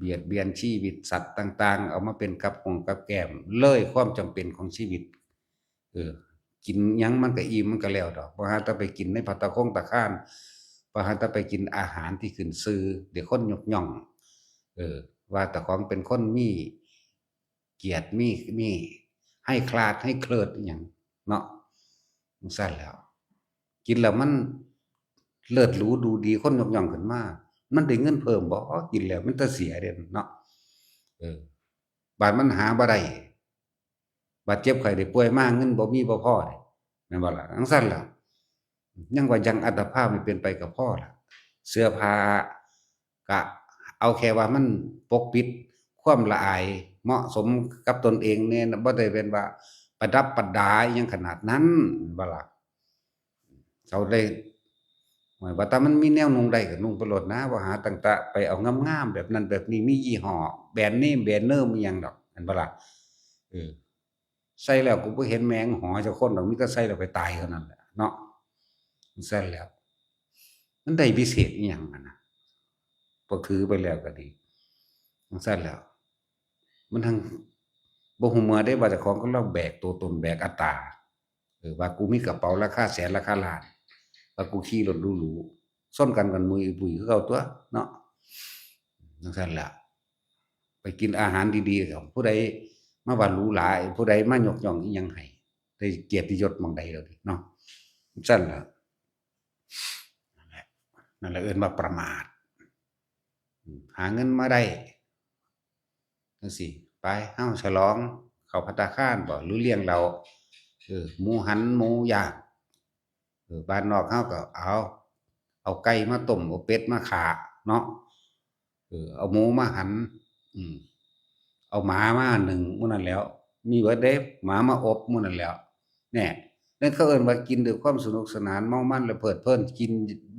ບຽດບຽນຊີວິດສັດຕ່າງໆ ເອົາມາເປັນກັບຫົງກັບແກ້ມ ເລີຍຄວາມຈຳເປັນຂອງຊີວິດ. ເອີ ກິນຫຍັງມັນກໍອີ່ມ ມັນກໍແລ້ວດອກ ບໍ່ຫາແຕ່ໄປກິນໃນພັດຕາຄົງຕາຄານ ບໍ່ຫາແຕ່ໄປກິນອາຫານທີ່ຂຶ້ນຊື່ ເດ ຄົນຍົກຍ້ອງ ເອີ ວ່າເຈົ້າຂອງເປັນຄົນມີ ກຽດ ມີ ມີໄຮຄລາດ ໄຮເຄີດອີ່ຫຍັງເນາະ ຈັ່ງຊັ້ນແຫຼ້ວ ກິນແລ້ວມັນເລີດຫຼູດູດີ ຄົນຍົກຍ້ອງຂຶ້ນມາ ມັນໄດ້ເງິນເພີ່ມບໍ່? ກິນແລ້ວມັນແຕ່ເສຍເດ້ເນາະ ເອີ ບາດມັນຫາບໍ່ໄດ້ ບາດເຈັບໄຂ້ໄດ້ປ່ວຍມາ ເງິນບໍ່ມີບໍ່ພໍເດ້ ແມ່ນບໍ່ລະ? ຈັ່ງຊັ້ນລະ ຍັງວ່າຍັງອັດຕະພາບໃຫ້ເປັນໄປກໍພໍລະ ເສື້ອຜ້າກະເອົາແຄ່ວ່າມັນປົກປິດຄວາມລະອາຍ ເໝາະສົມກັບຕົນເອງແດ່ ບໍ່ໄດ້ແມ່ນວ່າປະດັບປະດາອີ່ຫຍັງຂະໜາດນັ້ນ ແມ່ນບໍ່ລະ? ເຂົາໄດ້ ວ່າ ວ່າແຕ່ມັນມີແນວນຸ່ງໄດ້ກໍນຸ່ງໄປໂລດນາ ບໍ່ຫາຕັ້ງແຕ່ໄປເອົາງາມໆແບບນັ້ນແບບນີ້ ມີຍີ່ຫໍ້ ແບຣນເນມ ແບຣນເນີມອີ່ຫຍັງດອກ ແມ່ນບໍ່ລະ? ເອີ ໃສ່ແລ້ວກໍບໍ່ເຫັນແມ່ງຫໍຈັກຄົນດອກ ມີແຕ່ໃສ່ແລ້ວໄປຕາຍເທົ່ານັ້ນແຫຼະເນາະ. ຊັ້ນແລ້ວ ມັນໄດ້ວິເສດອີ່ຫຍັງຫັ້ນນະ? ພວກຖືໄປແລ້ວກໍດີ ຈັ່ງຊັ້ນແລ້ວ ມັນທັງບໍ່ຮູ້ເມື່ອເດ້ວ່າເຈົ້າຂອງກຳລັງແບກຕົວຕົນ ແບກອັດຕາ ເອີ ວ່າກູມີກະເປົາລາຄາແສນລາຄາລ້ານ ວ່າກູຂີ່ລົດຫຼູໆ ຊົນກັນກັນມຸຍປຸຍຄືເກົ່າຕົວະເນາະ. ຈັ່ງຊັ້ນລະ ໄປກິນອາຫານດີໆ ຜູ້ໃດມາວ່າຫຼູຫຼາ ຜູ້ໃດມາຍົກຍ້ອງອີ່ຫຍັງໃຫ້ ໄດ້ກຽດຕິຍົດໝ່ອງໃດແລ້ວເນາະ. ຊັ້ນລະ ນັ້ນແຫຼະ ນັ້ນລະເອີ້ນວ່າປະໝາດ. ຫາເງິນມາໄດ້ ຈັ່ງຊີ້ ໄປ ເຮົາສະຫຼອງເຂົ້າພັດຕາຄານບໍ ຫຼືລ້ຽງເຫຼົ້າ ເອີ ໝູຫັນໝູຍ່າງ ເອີ ບ້ານນອກເຮົາກໍເອົາ ເອົາໄກ່ມາຕົ້ມ ເອົາເປັດມາຂ້າເນາະ ເອີ ເອົາໝູມາຫັນ ອືມ ເອົາໝາມາໜຶ້ງມື້ນັ້ນແຫຼ້ວ ມີເບິດເດ້ ໝາມາອົບມື້ນັ້ນແຫຼ້ວ ແນ່ ນັ້ນເຂົາເອີ້ນວ່າກິນດ້ວຍຄວາມສະໜຸກສະໜານ ເມົາມັນ ແລະ ເພີດເພີນ ກິນ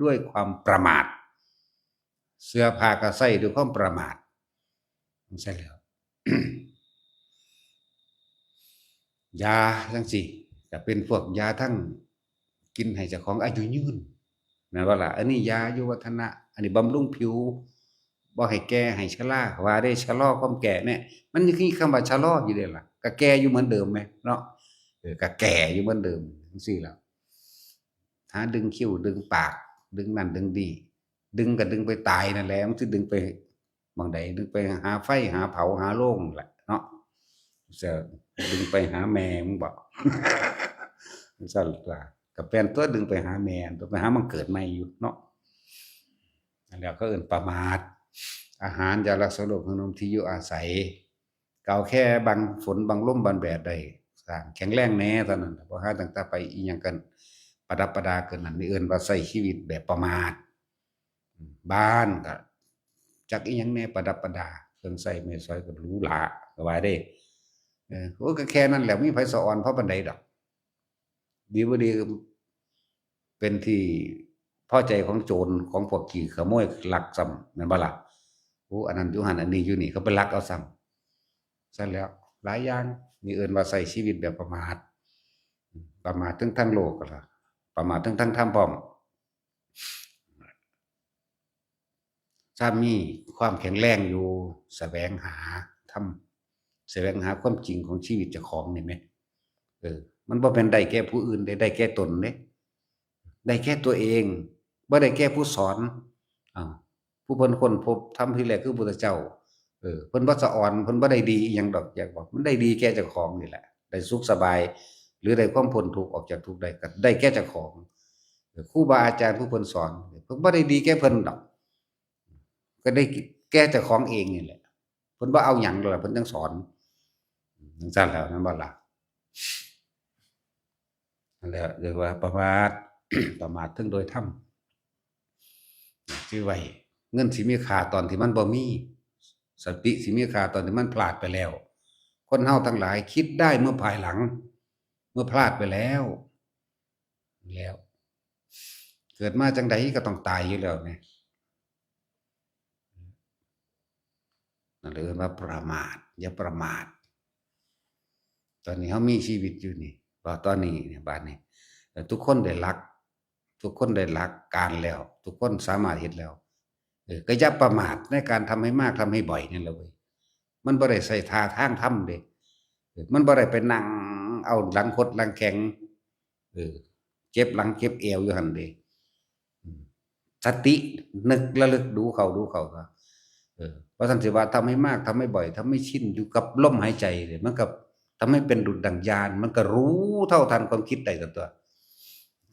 ດ້ວຍຄວາມປະໝາດ. ເສື້ອຜ້າກໍໃສ່ດ້ວຍຄວາມປະໝາດ ໃສ່ແລ້ວ ຢາຈັ່ງຊີ້ ກໍເປັນພວກຢາທັງກິນໃຫ້ເຈົ້າຂອງອາຍຸຍືນ ແມ່ນບໍ່ລະ? ອັນນີ້ຢາອາຍຸວັດທະນະ ອັນນີ້ບຳລຸງຜິວ ບໍ່ໃຫ້ແກ່ໃຫ້ຊະລາ ວ່າໄດ້ຊະລໍຄວາມແກ່ແນ່ ມັນຍັງມີຄຳວ່າຊະລໍຢູ່ເດ້ລະ ກໍແກ່ຢູ່ເໝືອນເດີມແມະເນາະ ເອີ ກໍແກ່ຢູ່ເໝືອນເດີມ ຈັ່ງຊີ້ແລ້ວ ຫາດຶງຄິ້ວດຶງປາກ ດຶງນັ້ນດຶງນີ້ ດຶງກໍດຶງໄປຕາຍນັ້ນແຫຼະ ມັນຊິດຶງໄປໝ່ອງໃດ? ດຶງໄປຫາໄຟ ຫາເຜົາ ຫາໂລງແຫຼະເນາະ ຈະດຶງໄປຫາແມ່ມຶງບໍ? ຊັ້ນຕົວະ ກໍແມ່ນຕົວະ ດຶງໄປຫາແມ່ຕົວະ ໄປຫາມາເກີດໃໝ່ຢູ່ເນາະ. ນັ້ນແຫຼະ ເຂົາເອີ້ນປະໝາດ ອາຫານ ຢາລັກສະໂລກ ເຄື່ອງນຸ່ງນຸ່ມ ທີ່ຢູ່ອາໄສ ກໍເອົາແຄ່ບັງຝົນບັງລົມບັງແດດໄດ້ ສ້າງແຂງແຮງແດ່ເທົ່ານັ້ນ ບໍ່ຫາຕັ້ງແຕ່ໄປອີ່ຫຍັງກັນປະດັບປະດາເກີນນັ້ນ ນີ້ເອີ້ນວ່າໃຊ້ຊີວິດແບບປະໝາດ. ບ້ານກໍຈັກອີ່ຫຍັງແດ່ປະດັບປະດາ ເຄື່ອງໃຊ້ໄມ້ສອຍກໍຫຼູຫຼາ ກໍວ່າເດ້ ເອີ ໂອ້ ກໍແຄ່ນັ້ນແຫຼະ ມີໃຜສະອອນພໍປານໃດດອກ. ດີບໍ່ດີ ເປັນທີ່ພໍໃຈຂອງໂຈນ ຂອງພວກຂີ້ຂະໂມຍລັກຊ້ຳ ແມ່ນບໍ່ລະ? ໂອ້ ອັນນັ້ນຢູ່ຫັ້ນ ອັນນີ້ຢູ່ນີ້ ເຂົາໄປລັກເອົາຊ້ຳ. ຊັ້ນແລ້ວ ຫຼາຍຢ່າງ ນີ້ເອີ້ນວ່າໃຊ້ຊີວິດແບບປະໝາດ ປະໝາດເຖິງທາງໂລກກໍລະ ປະໝາດເຖິງທາງທຳພ້ອມ. ຖ້າມີຄວາມແຂງແຮງຢູ່ ສະແຫວງຫາທຳ ສະແຫວງຫາຄວາມຈິງຂອງຊີວິດເຈົ້າຂອງນີ້ແມະ ເອີ ມັນບໍ່ແມ່ນໄດ້ແກ່ຜູ້ອື່ນເດ້ ໄດ້ແກ່ຕົນເດ້ ໄດ້ແກ່ຕົວເອງ ບໍ່ໄດ້ແກ່ຜູ້ສອນ. ອ້າວ ຜູ້ເພິ່ນຄົ້ນພົບທຳທີແລກຄືພຸດທະເຈົ້າ ເອີ ເພິ່ນບໍ່ສະອອນ ເພິ່ນບໍ່ໄດ້ດີອີ່ຫຍັງດອກ ຢາກບອກ ມັນໄດ້ດີແກ່ເຈົ້າຂອງນີ້ແຫຼະ ໄດ້ສຸກສະບາຍ ຫຼືໄດ້ຄວາມພົ້ນທຸກອອກຈາກທຸກໄດ້ ກໍໄດ້ແກ່ເຈົ້າຂອງ. ເອີ ຄູບາອາຈານຜູ້ເພິ່ນສອນ ເພິ່ນບໍ່ໄດ້ດີແກ່ເພິ່ນດອກ ກໍໄດ້ແກ່ເຈົ້າຂອງເອງນີ້ແຫຼະ ເພິ່ນບໍ່ເອົາຫຍັງດອກລະ ເພິ່ນຈັ່ງສອນ ຈັ່ງຊັ້ນແຫຼະ ແມ່ນບໍ່ລະ? ນັ້ນແຫຼະ ເອີ້ນວ່າປະໝາດ ປະໝາດເຖິງໂດຍທຳ ຈື່ໄວ້ ເງິນຊິມີຄ່າຕອນທີ່ມັນບໍ່ມີ ສະຕິຊິມີຄ່າຕອນທີ່ມັນພລາດໄປແລ້ວ. ຄົນເຮົາທັງຫຼາຍຄິດໄດ້ເມື່ອພາຍຫຼັງ ເມື່ອພລາດໄປແລ້ວ ແລ້ວ ເກີດມາຈັ່ງໃດກໍຕ້ອງຕາຍຢູ່ແລ້ວແໝ ນັ້ນເອີ້ນວ່າປະໝາດ ຢ່າປະໝາດ. ຕອນນີ້ເຮົາມີຊີວິດຢູ່ນີ້ ວ່າຕອນນີ້ ບາດນີ້ ເອີ ທຸກຄົນໄດ້ຫຼັກ ທຸກຄົນໄດ້ຫຼັກການແລ້ວ ທຸກຄົນສາມາດເຮັດແລ້ວ ເອີ ກໍຢ່າປະໝາດໃນການທຳໃຫ້ມາກ ທຳໃຫ້ບ່ອຍນັ້ນລະເວີຍ. ມັນບໍ່ໄດ້ໃຊ້ທ່າທາງທຳເດ້ ເອີ ມັນບໍ່ໄດ້ໄປນັ່ງເອົາຫຼັງຄົດຫຼັງແຂງ ເອີ ເຈັບຫຼັງເຈັບແອວຢູ່ຫັ້ນເດ້. ອືມ ສະຕິນຶກລະລຶກດູເຂົ້າ ດູເຂົ້າ ເອີ ບໍ່ຊັ້ນຊິວ່າທຳໃຫ້ມາກ ທຳໃຫ້ບ່ອຍ ທຳໃຫ້ຊິນ ຢູ່ກັບລົມຫາຍໃຈເດ້ ມັນກໍທຳໃຫ້ເປັນດຸດດັ່ງຍານ ມັນກໍຮູ້ເທົ່າທັນຄວາມຄິດໄດ້ຊັ້ນຕົວະ.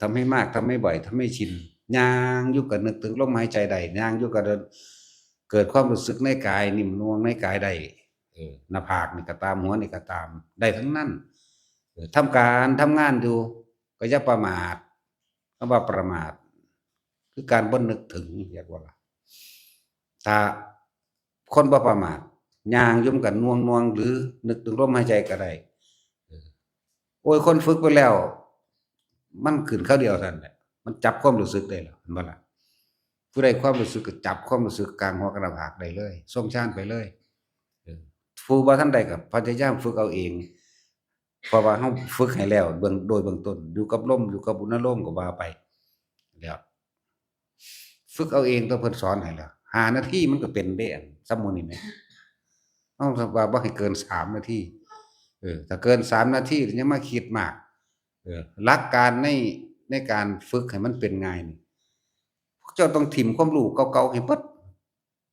ທຳໃຫ້ມາກ ທຳໃຫ້ບ່ອຍ ທຳໃຫ້ຊິນ ຍ່າງຢູ່ກໍນຶກເຖິງລົມຫາຍໃຈໄດ້ ຍ່າງຢູ່ກໍເກີດຄວາມຮູ້ສຶກໃນກາຍ ໜິ້ມນວງໃນກາຍໄດ້ ເອີ ໜ້າຜາກນີ້ກໍຕາມ ຫົວນີ້ກໍຕາມ ໄດ້ທັງນັ້ນ. ເອີ ທຳການທຳງານຢູ່ ກໍຢ່າປະໝາດ. ຄຳວ່າປະໝາດ ຄືການບໍ່ນຶກເຖິງ ເຮັດບໍ່ລະ? ຖ້າຄົນບໍ່ປະໝາດ ຍ່າງຢູ່ມັນກໍໜ່ວງໆ ຫຼືນຶກເຖິງລົມຫາຍໃຈກໍໄດ້. ເອີ ໂອ້ຍ ຄົນຝຶກໄປແລ້ວ ມັນຂຶ້ນຄາວດຽວເທົ່ານັ້ນແຫຼະ ມັນຈັບຄວາມຮູ້ສຶກໄດ້ແລ້ວ ເຫັນບໍ່ລະ? ຜູ້ໃດຄວາມຮູ້ສຶກກໍຈັບຄວາມຮູ້ສຶກກາງຫົວກະໜ້າຜາກໄດ້ເລີຍ ຊົງຊານໄປເລີຍ. ເອີ ຜູ້ບໍ່ທັນໄດ້ກໍພະຍາຍາມຝຶກເອົາເອງ ເພາະວ່າເຮົາຝຶກໃຫ້ແລ້ວເບື້ອງ ໂດຍເບື້ອງຕົ້ນ ຢູ່ກັບລົມ ຢູ່ກັບອຸນນະໂລມກໍວ່າໄປ ແລ້ວຝຶກເອົາເອງຕົວະ ເພິ່ນສອນໃຫ້ແລ້ວ ຫ້ານາທີມັນກໍເປັນເດ້ ອັນສ່ຳໝູ່ນີ້ແໝ ເຮົາວ່າບໍ່ໃຫ້ເກີນສາມນາທີ ເອີ ຖ້າເກີນສາມນາທີແລ້ວຍັງມາຄິດມາກ ເອີ ຫຼັກການໃນ ໃນການຝຶກໃຫ້ມັນເປັນງ່າຍນີ້ ພວກເຈົ້າຕ້ອງຖິ້ມຄວາມຮູ້ເກົ່າໆໃຫ້ເບິດ.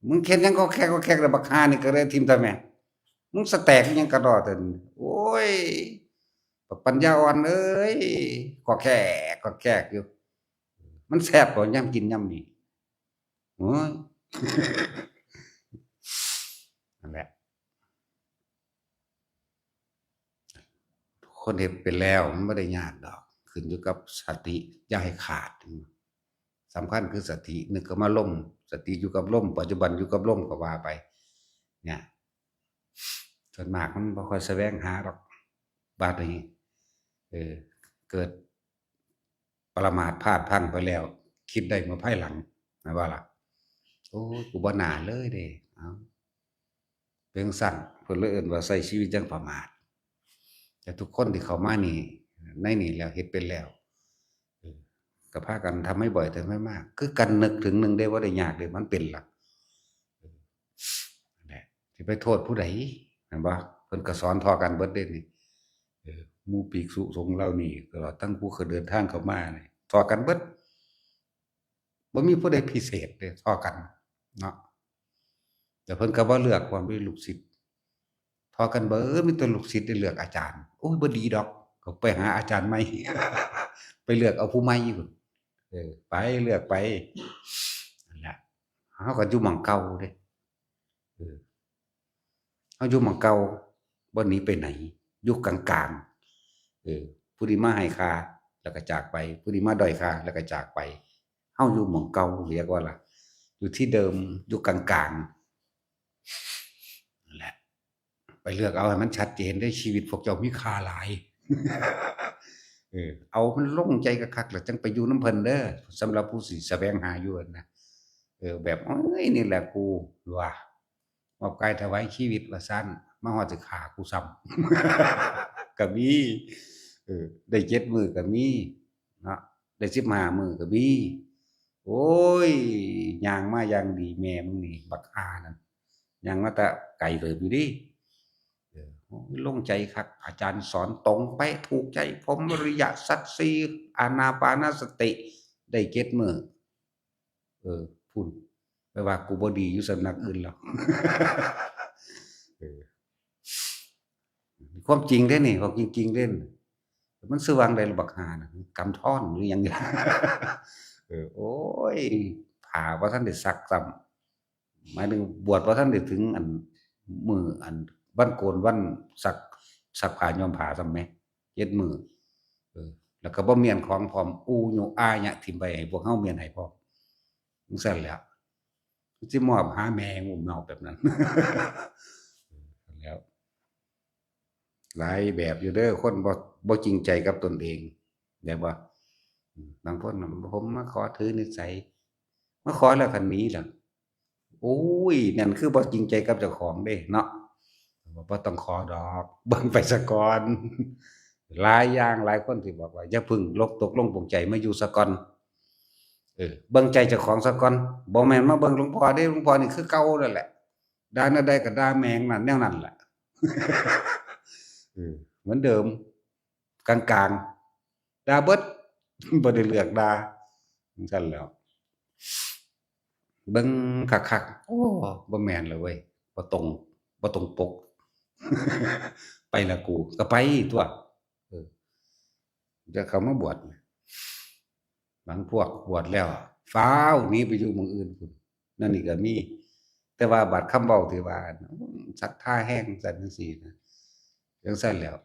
ມຶງເຮັດຫຍັງກໍແຄກກໍແຄກ ແລ້ວບັກຫ່ານີ້ກໍເລີຍຖິ້ມຊະແໝ. ມຶງສະແຕກອີ່ຫຍັງກະດໍ້ເຖິງ ໂອ້ຍ ບັກປັນຍາອ່ອນເອີຍ ກໍແຄກກໍແຄກຢູ່. ມັນແຊບບໍ່ຍາມກິນຍາມນີ້? ໂອ້ຍ ນັ້ນແຫຼະ. ຄົນເຮັດເປັນແລ້ວມັນບໍ່ໄດ້ຍາກດອກ ຂຶ້ນຢູ່ກັບສະຕິ ຢ່າໃຫ້ຂາດ. ສຳຄັນຄືສະຕິ ນຶກເຂົ້າມາລົມ ສະຕິຢູ່ກັບລົມ ປັດຈຸບັນຢູ່ກັບລົມກໍວ່າໄປ ເນຍ ສ່ວນມາກມັນບໍ່ຄ່ອຍສະແຫວງຫາດອກ. ບາດນີ້ ເອີ ເກີດ ປະມາດພາດພລັ້ງໄປແລ້ວ ຄິດໄດ້ເມື່ອພາຍຫຼັງ ແມ່ນບໍ່ລະ? ໂອ້ຍ ກູບໍ່ໜ້າເລີຍເດ້. ເອົ້າ ເປັນຈັ່ງຊັ້ນ ເພິ່ນເລີຍເອີ້ນວ່າໃຊ້ຊີວິດຢ່າງປະໝາດ. ແຕ່ທຸກຄົນທີ່ເຂົ້າມານີ້ ໃນນີ້ແລ້ວ ເຮັດເປັນແລ້ວ ເອີ ກໍພາກັນທຳໃຫ້ບ່ອຍ ທຳໃຫ້ມາກ ຄືກັນ. ນຶກເຖິງໜຶ່ງເດ້ ບໍ່ໄດ້ຍາກເດ້ ມັນເປັນລະ. ເອີ ນັ້ນແຫຼະ ຊິໄປໂທດຜູ້ໃດ ແມ່ນບໍ່? ເພິ່ນກໍສອນທໍ່ກັນເບິດເດ້ນີ້. ເອີ ໝູ່ພິກສຸສົງເຫຼົ່ານີ້ ຕະຫຼອດທັງຜູ້ເຂົາເດີນທາງເຂົ້າມານີ້ ທໍ່ກັນເບິດ ບໍ່ມີຜູ້ໃດພິເສດເດ້ ທໍ່ກັນເນາະ. ແຕ່ເພິ່ນກໍບໍ່ເລືອກ ເພາະເປັນລູກສິດ ທໍ່ກັນເບິດ ມີແຕ່ລູກສິດໄດ້ເລືອກອາຈານ. ໂອ້ຍ ບໍ່ດີດອກ ກໍໄປຫາອາຈານໃໝ່ ໄປເລືອກເອົາຜູ້ໃໝ່ພຸ້ນ. ເອີ ໄປເລືອກໄປ ນັ້ນແຫຼະ ເຮົາກໍຢູ່ໝ່ອງເກົ່າເດ້. ເອີ ເຮົາຢູ່ໝ່ອງເກົ່າ ບໍ່ໜີໄປໃຫນ ຢູ່ກາງໆ. ເອີ ຜູ້ນີ້ມາໃຫ້ຄ່າ ແລ້ວກໍຈາກໄປ ຜູ້ນີ້ມາດ້ອຍຄ່າ ແລ້ວກໍຈາກໄປ. ເຮົາຢູ່ໝ່ອງເກົ່າ ຮຽກວ່າລະ ຢູ່ທີ່ເດີມ ຢູ່ກາງໆ ນັ້ນແຫຼະ. ໄປເລືອກເອົາໃຫ້ມັນຊັດເຈນເດ້ ຊີວິດພວກເຈົ້າມີຄ່າຫຼາຍ. ເອີ ເອົາມັນລົງໃຈຄັກໆ ແລ້ວຈັ່ງໄປຢູ່ນຳເພິ່ນເດີ ສຳລັບຜູ້ຊິສະແຫວງຫາຢູ່ນະ. ເອີ ແບບ ໂອ້ຍ ນີ້ແຫຼະກູວ່າ ມອບກາຍຖວາຍຊີວິດວ່າຊັ້ນ ມາຮອດຊິຂ້າກູຊ້ຳ ກໍມີ. ເອີ ໄດ້ເຈັດມື້ກໍມີເນາະ ໄດ້ສິບຫ້າມື້ກໍມີ. ໂອ້ຍ ຍ່າງມາຢ່າງດີ ແມ່ມຶງນີ້ ບັກຫ່ານັ້ນ ຍ່າງມາແຕ່ໄກເຕີບຢູ່ເດ້. ເອີ ໂອ້ຍ ລົງໃຈຄັກ ອາຈານສອນຕົງເປະ ຖືກໃຈ ພົມມະລິຍະ ສັດສີ່ ອານາປານະສະຕິ ໄດ້ເຈັດມື້. ເອີ ພຸ້ນ ແປວ່າກູບໍ່ດີຢູ່ສຳນັກອື່ນແລ້ວ. ເອີ ຄວາມຈິງເດ້ນີ້ ເວົ້າຈິງໆເດ້ ມັນຊື່ວ່າໃດລະບັກຫ່ານະ ກຳທ້ອນຫຼືຫຍັງ. ເອີ ໂອ້ຍ ຜ້າບໍ່ທັນໄດ້ຊັກຊ້ຳ ໝາຍເຖິງບວດບໍ່ທັນໄດ້ເຖິງອັນມື້ອັນວັນໂກນວັນຊັກ ຊັກຜ້າຍ້ອມຜ້າຊ້ຳແໝ ເຈັດມື້. ເອີ ແລ້ວກໍບໍ່ມ້ຽນຂອງພ້ອມ ອູຍຸອາຍະຖິ້ມໄປ ໃຫ້ພວກເຮົາມ້ຽນໃຫ້ພ້ອມ. ຈັ່ງຊັ້ນແຫຼະ ຊິມອບຫາແມ່ງຸ້ມເນາະ ແບບນັ້ນ. ເອີ ນັ້ນແຫຼະ ຫຼາຍແບບຢູ່ເດີ ຄົນບໍ່ ບໍ່ຈິງໃຈກັບຕົນເອງ ແມ່ນບໍ່? ບາງຄົນນະ ຜົມມາຂໍຖືນິໄສ ມາຂໍແລ້ວກໍໜີລະ. ໂອ້ຍ ນັ້ນຄືບໍ່ຈິງໃຈກັບເຈົ້າຂອງເດ້ເນາະ. ບໍ່ຕ້ອງຂໍດອກ ເບິ່ງໄປສາກ່ອນ. ຫຼາຍຢ່າງ ຫຼາຍຄົນທີ່ບອກວ່າ ຢ່າເພິ່ງລົກຕົກລົງປົງໃຈ ມາຢູ່ສາກ່ອນ. ເອີ ເບິ່ງໃຈເຈົ້າຂອງສາກ່ອນ. ບໍ່ແມ່ນມາເບິ່ງຫຼວງພໍ່ເດ້. ຫຼວງພໍ່ນີ້ຄືເກົ່ານັ້ນແຫຼະ. ດ່າແນວໃດກໍດ່າແມ່ງນັ້ນແນວນັ້ນແຫຼະ. ເອີ ເໝືອນເດີມ ກາງໆ ດ່າເບິດ ບໍ່ໄດ້ເລືອກດ່າ ຈັ່ງຊັ້ນແຫຼ້ວ. ເບິ່ງຄັກໆ ໂອ້ ບໍ່ແມ່ນແລ້ວເວີຍ ບໍ່ຕົງ ບໍ່ຕົງປົກ ໄປລະກູ ກໍໄປຕົວະ. ເອີ ຈະເຂົ້າມາບວດ ບາງພວກບວດແລ້ວ ຟ້າວໜີໄປຢູ່ໝ່ອງອື່ນພຸ້ນ ແນວນີ້ກໍມີ. ແຕ່ວ່າບາດຄຳເວົ້າທີ່ວ່າ ອືມ ສັດທາແຮງ ຈັ່ງຊັ້ນຈັ່ງຊີ້ນະ ຈັ່ງຊັ້ນແຫຼ້ວ.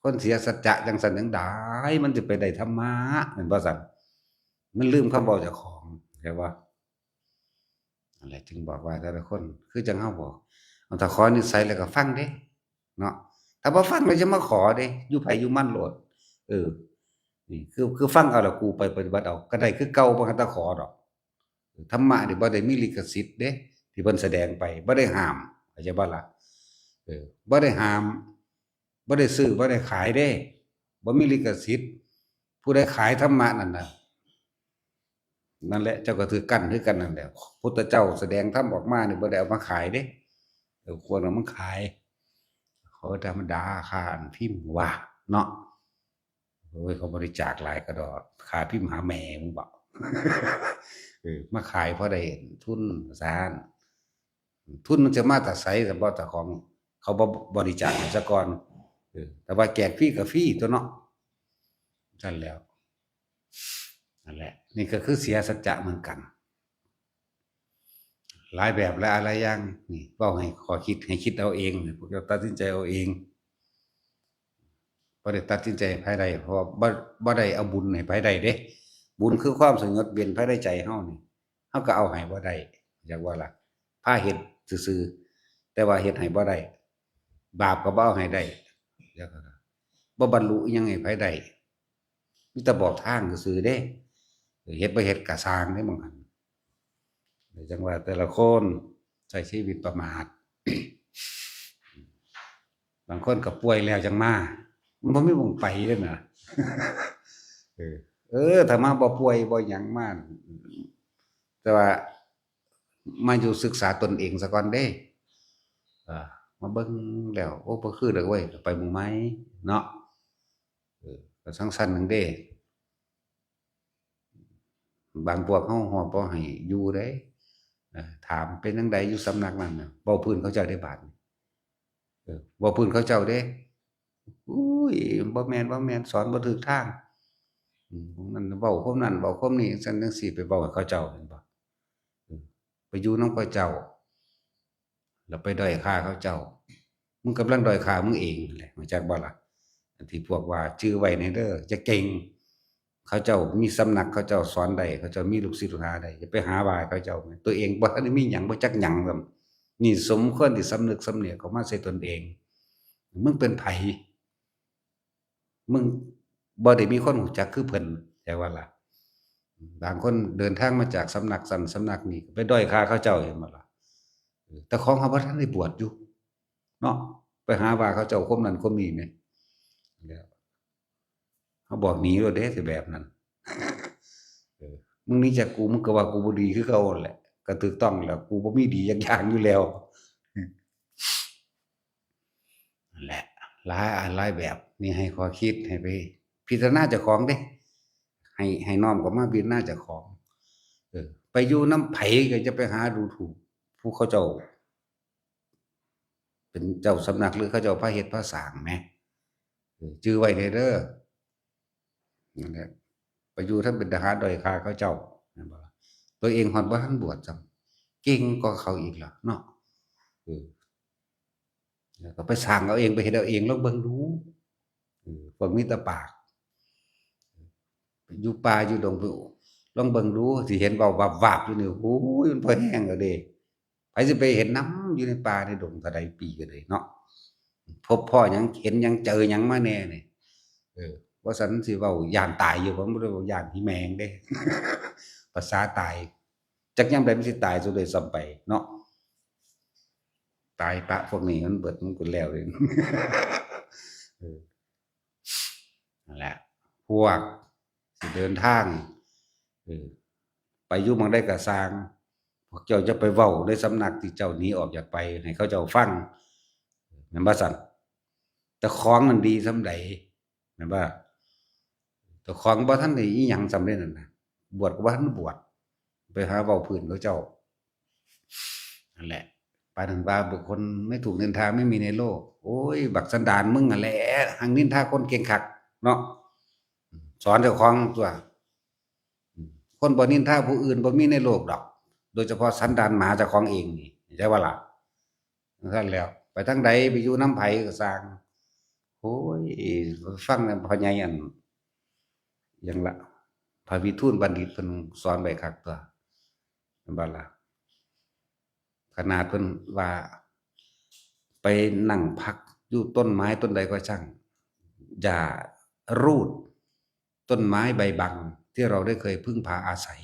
ຄົນເສຍສັດຈະຈັ່ງຊັ້ນຈັ່ງໃດ ມັນຊິໄປໄດ້ທຳມະ ແມ່ນບໍ່ຊັ້ນ? ມັນລືມຄຳເວົ້າເຈົ້າຂອງ ເຫັນບໍ່? ນັ້ນແຫຼະ ຈຶ່ງບອກວ່າແຕ່ລະຄົນ ຄືຈັ່ງເຮົາບອກ ເອົາ ຖ້າຂໍນິໄສແລ້ວກໍຟັງເດ້ເນາະ. ຖ້າບໍ່ຟັງແລ້ວຢ່າມາຂໍເດ້ ຢູ່ໃຜຢູ່ມັນໂລດ. ເອີ ນີ້ຄື ຄືຟັງເອົາແລ້ວກູ້ໄປປະຕິບັດເອົາ ກໍໄດ້ຄືເກົ່າ ບໍ່ທັນໄດ້ຂໍດອກ. ທຳມະນີ້ບໍ່ໄດ້ມີລິຂະສິດເດ້ ທີ່ເພິ່ນສະແດງໄປ ບໍ່ໄດ້ຫ້າມ ເຂົ້າໃຈບໍ່ລະ? ເອີ ບໍ່ໄດ້ຫ້າມ ບໍ່ໄດ້ຊື້ ບໍ່ໄດ້ຂາຍເດ້ ບໍ່ມີລິຂະສິດ. ຜູ້ໃດຂາຍທຳມະນັ້ນນະ ນັ້ນແຫຼະ ເຈົ້າກໍຖືກກັ້ນຄືກັນນັ້ນແຫຼະ. ພຸດທະເຈົ້າສະແດງທຳອອກມານີ້ ບໍ່ໄດ້ເອົາມາຂາຍເດ້. ເອີ ຄວນເອົາມາຂາຍ ເຂົາທຳມະດາ ຄ່າອັນພິມວ່າເນາະ. ໂອ້ຍ ເຂົາບໍລິຈາກຫຼາຍກະດອກ ຄ່າພິມຫາແມ່ມຶງບໍ? ເອີ ມາຂາຍພໍໄດ້ທຶນວ່າຊັ້ນ. ທຶນມັນຈະມາແຕ່ໃສ ຄັນບໍ່ເຈົ້າຂອງເຂົາບໍ່ບໍລິຈາກໃຫ້ສາກ່ອນ? ເອີ ແຕ່ວ່າແຈກຟຣີກໍຟຣີຕົວະເນາະ. ຊັ້ນແຫຼ້ວ ນັ້ນແຫຼະ ນີ້ກໍຄືເສຍສັດຈະເໝືອນກັນ. ຫຼາຍແບບ ຫຼາຍ ຫຼາຍຢ່າງ ນີ້ເວົ້າໃຫ້ຂໍ້ຄິດ ໃຫ້ຄິດເອົາເອງ ໃຫ້ພວກເຈົ້າຕັດສິນໃຈເອົາເອງ. ບໍ່ໄດ້ຕັດສິນໃຈໃຫ້ໃຜໄດ້ ເພາະວ່າບໍ່ ບໍ່ໄດ້ເອົາບຸນໃຫ້ໃຜໄດ້ເດ້. ບຸນຄືຄວາມສະຫງົບເຢັນພາຍໃນໃຈເຮົານີ້ ເຮົາກໍເອົາໃຫ້ບໍ່ໄດ້ ຈັກວ່າລະ ພາເຮັດຊື່ໆ ແຕ່ວ່າເຮັດໃຫ້ບໍ່ໄດ້. ບາບກໍບໍ່ເອົາໃຫ້ໄດ້ ແລ້ວກໍບໍ່ບັນລຸອີ່ຫຍັງໃຫ້ໃຜໄດ້ ມີແຕ່ບອກທາງຊື່ໆເດ້. ເຮັດບໍ່ເຮັດກໍຊ່າງເດ້ ບາງອັນ. ຈັ່ງວ່າແຕ່ລະຄົນໃຊ້ຊີວິດປະໝາດ ບາງຄົນກໍປ່ວຍແລ້ວຈັ່ງມາ ມັນບໍ່ມີໝ່ອງໄປເດ້ນະ. ເອີ ເອີ ຖ້າມາບໍ່ປ່ວຍບໍ່ຫຍັງມາ ແຕ່ວ່າມາຢູ່ສຶກສາຕົນເອງສາກ່ອນເດ້. ເອີ ມາເບິ່ງແລ້ວ ໂອ້ ບໍ່ຄືດອກເວີຍ ກໍໄປໝ່ອງໃໝ່ເນາະ. ເອີ ກໍສັງສັນໜຶ່ງເດ້. ບາງພວກເຮົາຮອດບໍ່ໃຫ້ຢູ່ເດ້. ເອີ ຖາມເປັນຈັ່ງໃດຢູ່ສຳນັກນັ້ນນະ ເວົ້າພື້ນເຂົາເຈົ້າເດ້ບາດນີ້. ເອີ ເວົ້າພື້ນເຂົາເຈົ້າເດ້. ອຸ້ຍ ບໍ່ແມ່ນ ບໍ່ແມ່ນ ສອນບໍ່ຖືກທາງ. ອືມ ພວກນັ້ນເວົ້າຄວາມນັ້ນ ເວົ້າຄວາມນີ້ ຈັ່ງຊັ້ນຈັ່ງຊີ້ ໄປເວົ້າໃຫ້ເຂົາເຈົ້າ ເຫັນບໍ່? ເອີ ໄປຢູ່ນຳເຂົາເຈົ້າ ແລ້ວໄປດ້ອຍຄ່າເຂົາເຈົ້າ ມຶງກຳລັງດ້ອຍຄ່າມຶງເອງຫັ້ນແຫຼະ ຮູ້ຈັກບໍ່ລະ? ອັນທີ່ພວກວ່າ ຈື່ໄວ້ແດ່ເດີ ຢ່າເກັ່ງ. ເຂົາເຈົ້າມີສຳນັກ ເຂົາເຈົ້າສອນໄດ້ ເຂົາເຈົ້າມີລູກສິດລູກຫາໄດ້ ຢ່າໄປຫາວ່າເຂົາເຈົ້າ. ຕົວເອງບໍ່ທັນໄດ້ມີຫຍັງ ບໍ່ຈັກຫຍັງຊ້ຳ. ນີ້ສົມຄວນທີ່ສຳນຶກສຳນຽກເຂົ້າມາໃສ່ຕົນເອງ. ມຶງເປັນໃຜ? ມຶງບໍ່ໄດ້ມີຄົນຮູ້ຈັກຄືເພິ່ນ ແຕ່ວ່າລະ ບາງຄົນເດີນທາງມາຈາກສຳນັກນັ້ນສຳນັກນີ້ ໄປດ້ອຍຄ່າເຂົາເຈົ້າ ເຫັນບໍ່ລະ? ເອີ ເຈົ້າຂອງເຮົາບໍ່ທັນໄດ້ບວດຢູ່ເນາະ ໄປຫາວ່າເຂົາເຈົ້າຄົນນັ້ນຄົນນີ້ແໝ່. ແລ້ວເຮົາບອກໜີໂລດເດ້ ຊິແບບນັ້ນ. ເອີ ມຶງໜີຈາກກູ ມຶງກໍວ່າກູບໍ່ດີຄືເກົ່າຫັ້ນແຫຼະ ກໍຖືກຕ້ອງແລ້ວ ກູບໍ່ມີດີຈັກຢ່າງຢູ່ແລ້ວ. ນັ້ນແຫຼະ ຫຼາຍອັນຫຼາຍແບບ ນີ້ໃຫ້ຂໍ້ຄິດ ໃຫ້ໄປພິຈາລະນາເຈົ້າຂອງເດ້ ໃຫ້ ໃຫ້ນ້ອມເຂົ້າມາພິຈາລະນາເຈົ້າຂອງ. ເອີ ໄປຢູ່ນຳໃຜກໍຢ່າໄປຫາດູຖູກຜູ້ເຂົາເຈົ້າເປັນເຈົ້າສຳນັກ ຫຼື ເຂົາເຈົ້າພາເຮັດພາສ້າງແໝ່. ເອີ ຈື່ໄວ້ແດ່ເດີ. ນັ້ນແຫຼະ ໄປຢູ່ທຳເປັນທະຫານດ້ອຍຄ່າເຂົາເຈົ້າ ແມ່ນບໍ່ລະ? ຕົວເອງຮອດບໍ່ທັນບວດຊ້ຳ ເກັ່ງກວ່າເຂົາອີກລະເນາະ. ເອີ ແລ້ວກໍໄປສ້າງເອົາເອງ ໄປເຮັດເອົາເອງ ລອງເບິ່ງດູ. ເອີ ພວກມີແຕ່ປາກ ຢູ່ປ່າຢູ່ດົງ ລອງເບິ່ງດູ ຊິເຫັນເວົ້າວາບໆຢູ່ນີ້ ໂອ້ຍ ມັນພໍແຮງແລ້ວເດ້. ໃຜຊິໄປເຫັນນຳ ຢູ່ໃນປ່າໃນດົງເທົ່າໃດປີກໍໄດ້ເນາະ ພົບພໍ້ຫຍັງ ເຫັນຫຍັງ ເຈີຫຍັງມາແດ່ນີ້. ເອີ ບໍ່ຊັ້ນມັນຊິເວົ້າຢ້ານຕາຍຢູ່ ບໍ່ ບໍ່ໄດ້ເວົ້າຢ້ານຜີແມງເດ້ ພາສາຕາຍ ຈັກຍາມໃດມັນຊິຕາຍຊະດ້ວຍຊ້ຳໄປເນາະ. ຕາຍປະພວກນີ້ມັນເບິດ ມັນກໍແລ້ວເດ້ ເອີ ນັ້ນແຫຼະ ພວກຊິເດີນທາງ ເອີ ໄປຢູ່ໝ່ອງໃດກໍຊ່າງ ພວກເຈົ້າຈະໄປເວົ້າໃນສຳນັກທີ່ເຈົ້າໜີອອກຈາກໄປໃຫ້ເຂົາເຈົ້າຟັງ ແມ່ນບໍ່ຊັ້ນ? ເຈົ້າຂອງນັ້ນດີສ່ຳໃດ ແມ່ນບໍ່? ເຈົ້າຂອງບໍ່ທັນໄດ້ອີ່ຫຍັງສ່ຳເດນັ້ນນະ ບວດກໍບໍ່ທັນບວດ ໄປຫາເວົ້າພື້ນເຂົາເຈົ້າ ນັ້ນແຫຼະ ປານນັ້ນວ່າບຸກຄົນໄມ່ถูกนินทาไม่มีในโลก ໂອ້ຍ ບັກສັນດານມຶງຫັ້ນແຫຼະ ຮັ່ງນິນທາຄົນເກັ່ງຄັກເນາະ ສອນເຈົ້າຂອງຕົວະ ຄົນບໍ່ນິນທາຜູ້ອື່ນບໍ່ມີໃນໂລກດອກ ໂດຍສະເພາະສັນດານໝາເຈົ້າຂອງເອງນີ້ ເຫັນໃຈບໍ່ລະ? ຈັ່ງຊັ້ນແລ້ວ ໄປທາງໃດ ໄປຢູ່ນຳໃຜກໍຊ່າງ ໂອ້ຍ ຟັງນຳພໍ່ໃຫຍ່ອັນ ຫຍັງລະ ພະວິທູນບັນດິດເພິ່ນສອນໄວ້ຄັກຕົວະ ແມ່ນບໍ່ລະ? ຂະໜາດເພິ່ນວ່າ ໄປນັ່ງພັກຢູ່ຕົ້ນໄມ້ຕົ້ນໃດກໍຊ່າງ ຢ່າຮູດ ต้นไม้ใบบังที่เราได้เคยพึ่งพาอาศัย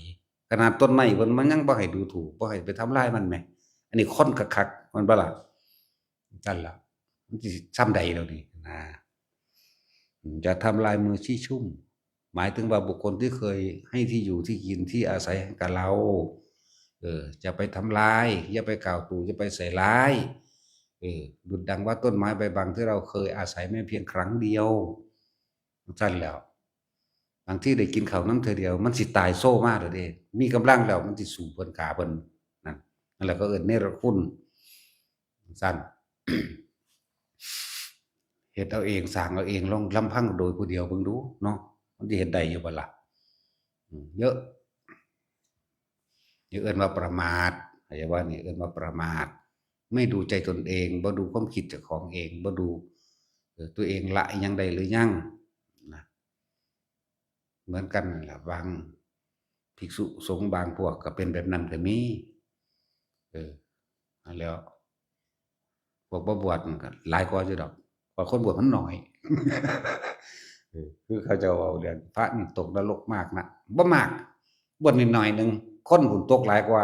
ຂະໜາດຕົ້ນໄມ້ເພິ່ນມັນຍັງບໍ່ໃຫ້ດູຖູ່ ບໍ່ໃຫ້ໄປທຳລາຍມັນແໝ່ ອັນນີ້ຄົນຄັກໆ ແມ່ນບໍ່ລະ? ຊັ້ນລະ ມັນຊິຊ່ຳໃດແລ້ວນີ້ນະ ຢ່າທຳລາຍมือที่ชุ่ม ໝາຍເຖິງວ່າບຸກຄົນທີ່ເຄີຍໃຫ້ທີ່ຢູ່ທີ່ກິນທີ່ອາໄສໃຫ້ກັບເຮົາ ເອີ ຢ່າໄປທຳລາຍ ຢ່າໄປກ່າວຕູ່ ຢ່າໄປໃສ່ຮ້າຍ ເອີ ดุจดังว่าต้นไม้ใบบังที่เราเคยอาศัยแม้เพียงครั้งเดียว ຊັ້ນແລ້ວ ບາງທີໄດ້ກິນເຂົ້ານຳເທື່ອດຽວ ມັນຊິຕາຍໂຊມາໂລດເດ້ ມີກຳລັງແລ້ວມັນຊິສູ້ເພິ່ນ ຂ້າເພິ່ນ ນັ້ນ ນັ້ນແຫຼະ ເຂົາເອີ້ນເນລະຄຸນ ຊັ້ນ ເຮັດເອົາເອງ ສ້າງເອົາເອງ ລອງລຳພັງໂດຍຜູ້ດຽວເບິ່ງດູເນາະ ມັນຊິເຮັດໄດ້ຢູ່ບໍ່ລະ? ເອີ ເຍາະ ຢ່າເອີ້ນວ່າປະໝາດ ເຂົາເຈົ້າວ່ານີ້ເອີ້ນວ່າປະໝາດ ໄມ່ດູໃຈຕົນເອງ ບໍ່ດູຄວາມຄິດເຈົ້າຂອງເອງ ບໍ່ດູ ເອີ ຕົວເອງລະຫຍັງໄດ້ຫຼືຍັງນະ ເໝືອນກັນນັ້ນລະ ບາງພິກສຸສົງບາງພວກກໍເປັນແບບນັ້ນກໍມີ ເອີ ນັ້ນແຫຼະ ພວກບໍ່ບວດມັນກໍຫຼາຍກວ່າຢູ່ດອກ ເພາະຄົນບວດມັນໜ້ອຍ ເອີ ຄືເຂົາເຈົ້າເວົ້າເລື່ອງພະນີ້ຕົກນະລົກມາກນະ ບໍ່ມາກ ບວດໜ້ອຍໆໜຶ່ງ ຄົນພຸ້ນຕົກຫຼາຍກວ່າ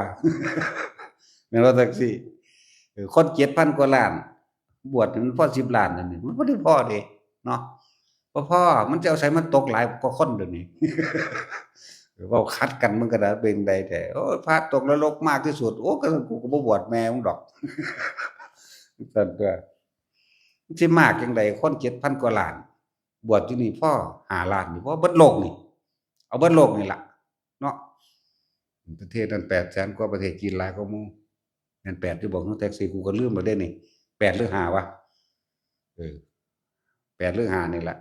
ແມ່ນບໍ່? ຈັ່ງຊີ້ ເອີ ຄົນເຈັດພັນກວ່າລ້ານ ບວດໃຫ້ມັນພໍສິບລ້ານນັ້ນນີ້ ມັນບໍ່ໄດ້ພໍເດ້ເນາະ ບໍ່ພໍ ມັນຈະເອົາໃສມາຕົກຫຼາຍກວ່າຄົນດຽວນີ້ ເວົ້າຂັດກັນ ມັນກໍໄດ້ເປັນໃດແທ້ ໂອ້ຍ ພະຕົກນະລົກມາກທີ່ສຸດ ໂອ້ ກໍຊັ້ນ ກູກໍບໍ່ບວດແມ່ມຶງດອກ ຊັ້ນຕົວະ ມັນຊິມາກຈັ່ງໃດ ຄົນເຈັດພັນກວ່າລ້ານ ບວດຢູ່ນີ້ພໍຫ້າລ້ານນີ້ ພໍເບິດໂລກນີ້ ເອົາເບິດໂລກນີ້ລະ ເນາະ ປະເທດນັ້ນແປດແສນກວ່າ ປະເທດຈີນຫຼາຍກວ່າໝູ່ ແມ່ນແປດຢູ່ບໍ່? ແທັກຊີ ກູກໍລືມແລ້ວເດ້ນີ້ ແປດຫຼືຫ້າວະ? ເອີ ແປດຫຼືຫ້ານີ້ລະ ດ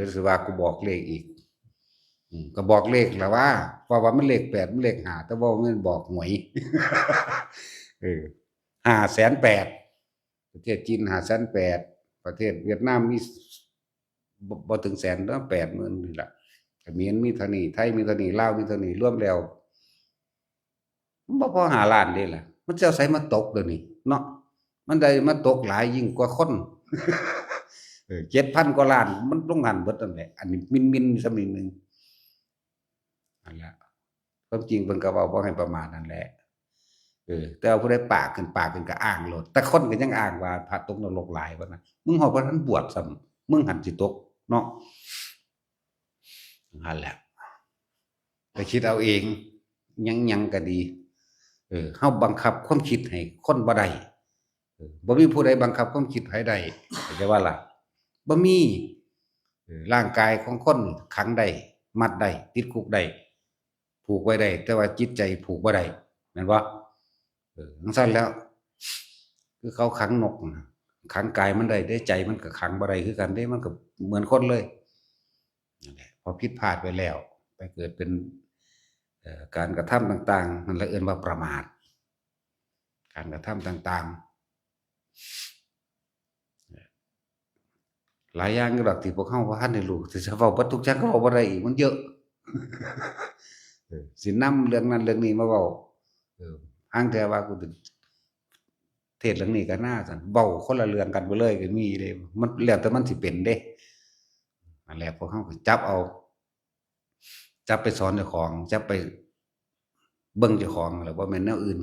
ຽວຊິວ່າກູບອກເລກອີກ ອືມ ກໍບອກເລກລະວ່າ ເພາະວ່າມັນເລກແປດ ມັນເລກຫ້າ ແຕ່ວ່າມັນບອກຫວຍ ເອີ ຫ້າແສນແປດ ປະເທດຈີນຫ້າແສນແປດ ປະເທດຫວຽດນາມມີ ບໍ່ ບໍ່ເຖິງແສນເນາະ ແປດໝື່ນນີ້ລະ ຂະເໝນມີເທົ່ານີ້ ໄທມີເທົ່ານີ້ ລາວມີເທົ່ານີ້ ລວມແລ້ວ ມັນບໍ່ພໍຫ້າລ້ານເດ້ລະ ມັນຊິເອົາໃສມາຕົກດຽວນີ້ເນາະ ມັນໄດ້ມາຕົກຫຼາຍຍິ່ງກວ່າຄົນ ເອີ ເຈັດພັນກວ່າລ້ານ ມັນລົງຫັ້ນເບິດນັ້ນແຫຼະ ອັນນີ້ມິນໆຊຳນິດໜຶ່ງ ນັ້ນແຫຼະ ຄວາມຈິງເພິ່ນກໍເວົ້າບໍ່ໃຫ້ປະໝາດນັ້ນແຫຼະ ເອີ ແຕ່ວ່າຜູ້ໃດປາກຂຶ້ນ ປາກຂຶ້ນກໍອ້າງໂລດ ແຕ່ຄົນກໍຍັງອ້າງວ່າພະຕົກນະລົກຫຼາຍ ວ່ານະ ມຶງຮອດບໍ່ທັນບວດຊ້ຳ ມຶງຫັ້ນຊິຕົກເນາະ ຫັ້ນແຫຼະ ໄປຄິດເອົາເອງ ຫຍັງໆກໍດີ ເອີ ເຮົາບັງຄັບຄວາມຄິດໃຫ້ຄົນບໍ່ໄດ້ ເອີ ບໍ່ມີຜູ້ໃດບັງຄັບຄວາມຄິດໃຜໄດ້ ເຂົ້າໃຈວ່າລະ? ບໍ່ມີ ເອີ ຮ່າງກາຍຂອງຄົນຂັງໄດ້ ມັດໄດ້ ຕິດຄຸກໄດ້ ຜູກໄວ້ໄດ້ ແຕ່ວ່າຈິດໃຈຜູກບໍ່ໄດ້ ແມ່ນບໍ່? ເອີ ຈັ່ງຊັ້ນແລ້ວ ຄືເຂົາຂັງນົກນະ ຂັງກາຍມັນໄດ້ເດ້ ໃຈມັນກໍຂັງບໍ່ໄດ້ຄືກັນເດ້ ມັນກໍເໝືອນຄົນເລີຍ ນັ້ນແຫຼະ ພໍຜິດພາດໄປແລ້ວ ໄປເກີດເປັນ ເອີ ການກະທຳຕ່າງໆ ນັ້ນລະເອີ້ນວ່າປະໝາດ ການກະທຳຕ່າງໆ ຫຼາຍຢ່າງຢູ່ດອກທີ່ພວກເຮົາບໍ່ທັນໄດ້ຮູ້ ຊິເວົ້າເບິດທຸກຢ່າງກໍເວົ້າບໍ່ໄດ້ອີກ ມັນເຍອະ ເອີ ຊິນຳເລື່ອງນັ້ນເລື່ອງນີ້ມາເວົ້າ ເອີ ຫາງແທ້ວ່າກູເທດເລື່ອງນີ້ກັນນາ ຊັ້ນ ເວົ້າຄົນລະເລື່ອງກັນໄປເລີຍກໍມີເດ້ ມັນແລ້ວແຕ່ມັນຊິເປັນເດ້ ນັ້ນແຫຼະ ພວກເຮົາກໍຈັບເອົາ ຈັບໄປສອນເຈົ້າຂອງ ຈັບໄປເບິ່ງເຈົ້າຂອງ ແລ້ວບໍ່ແມ່ນແນວອື່ນ.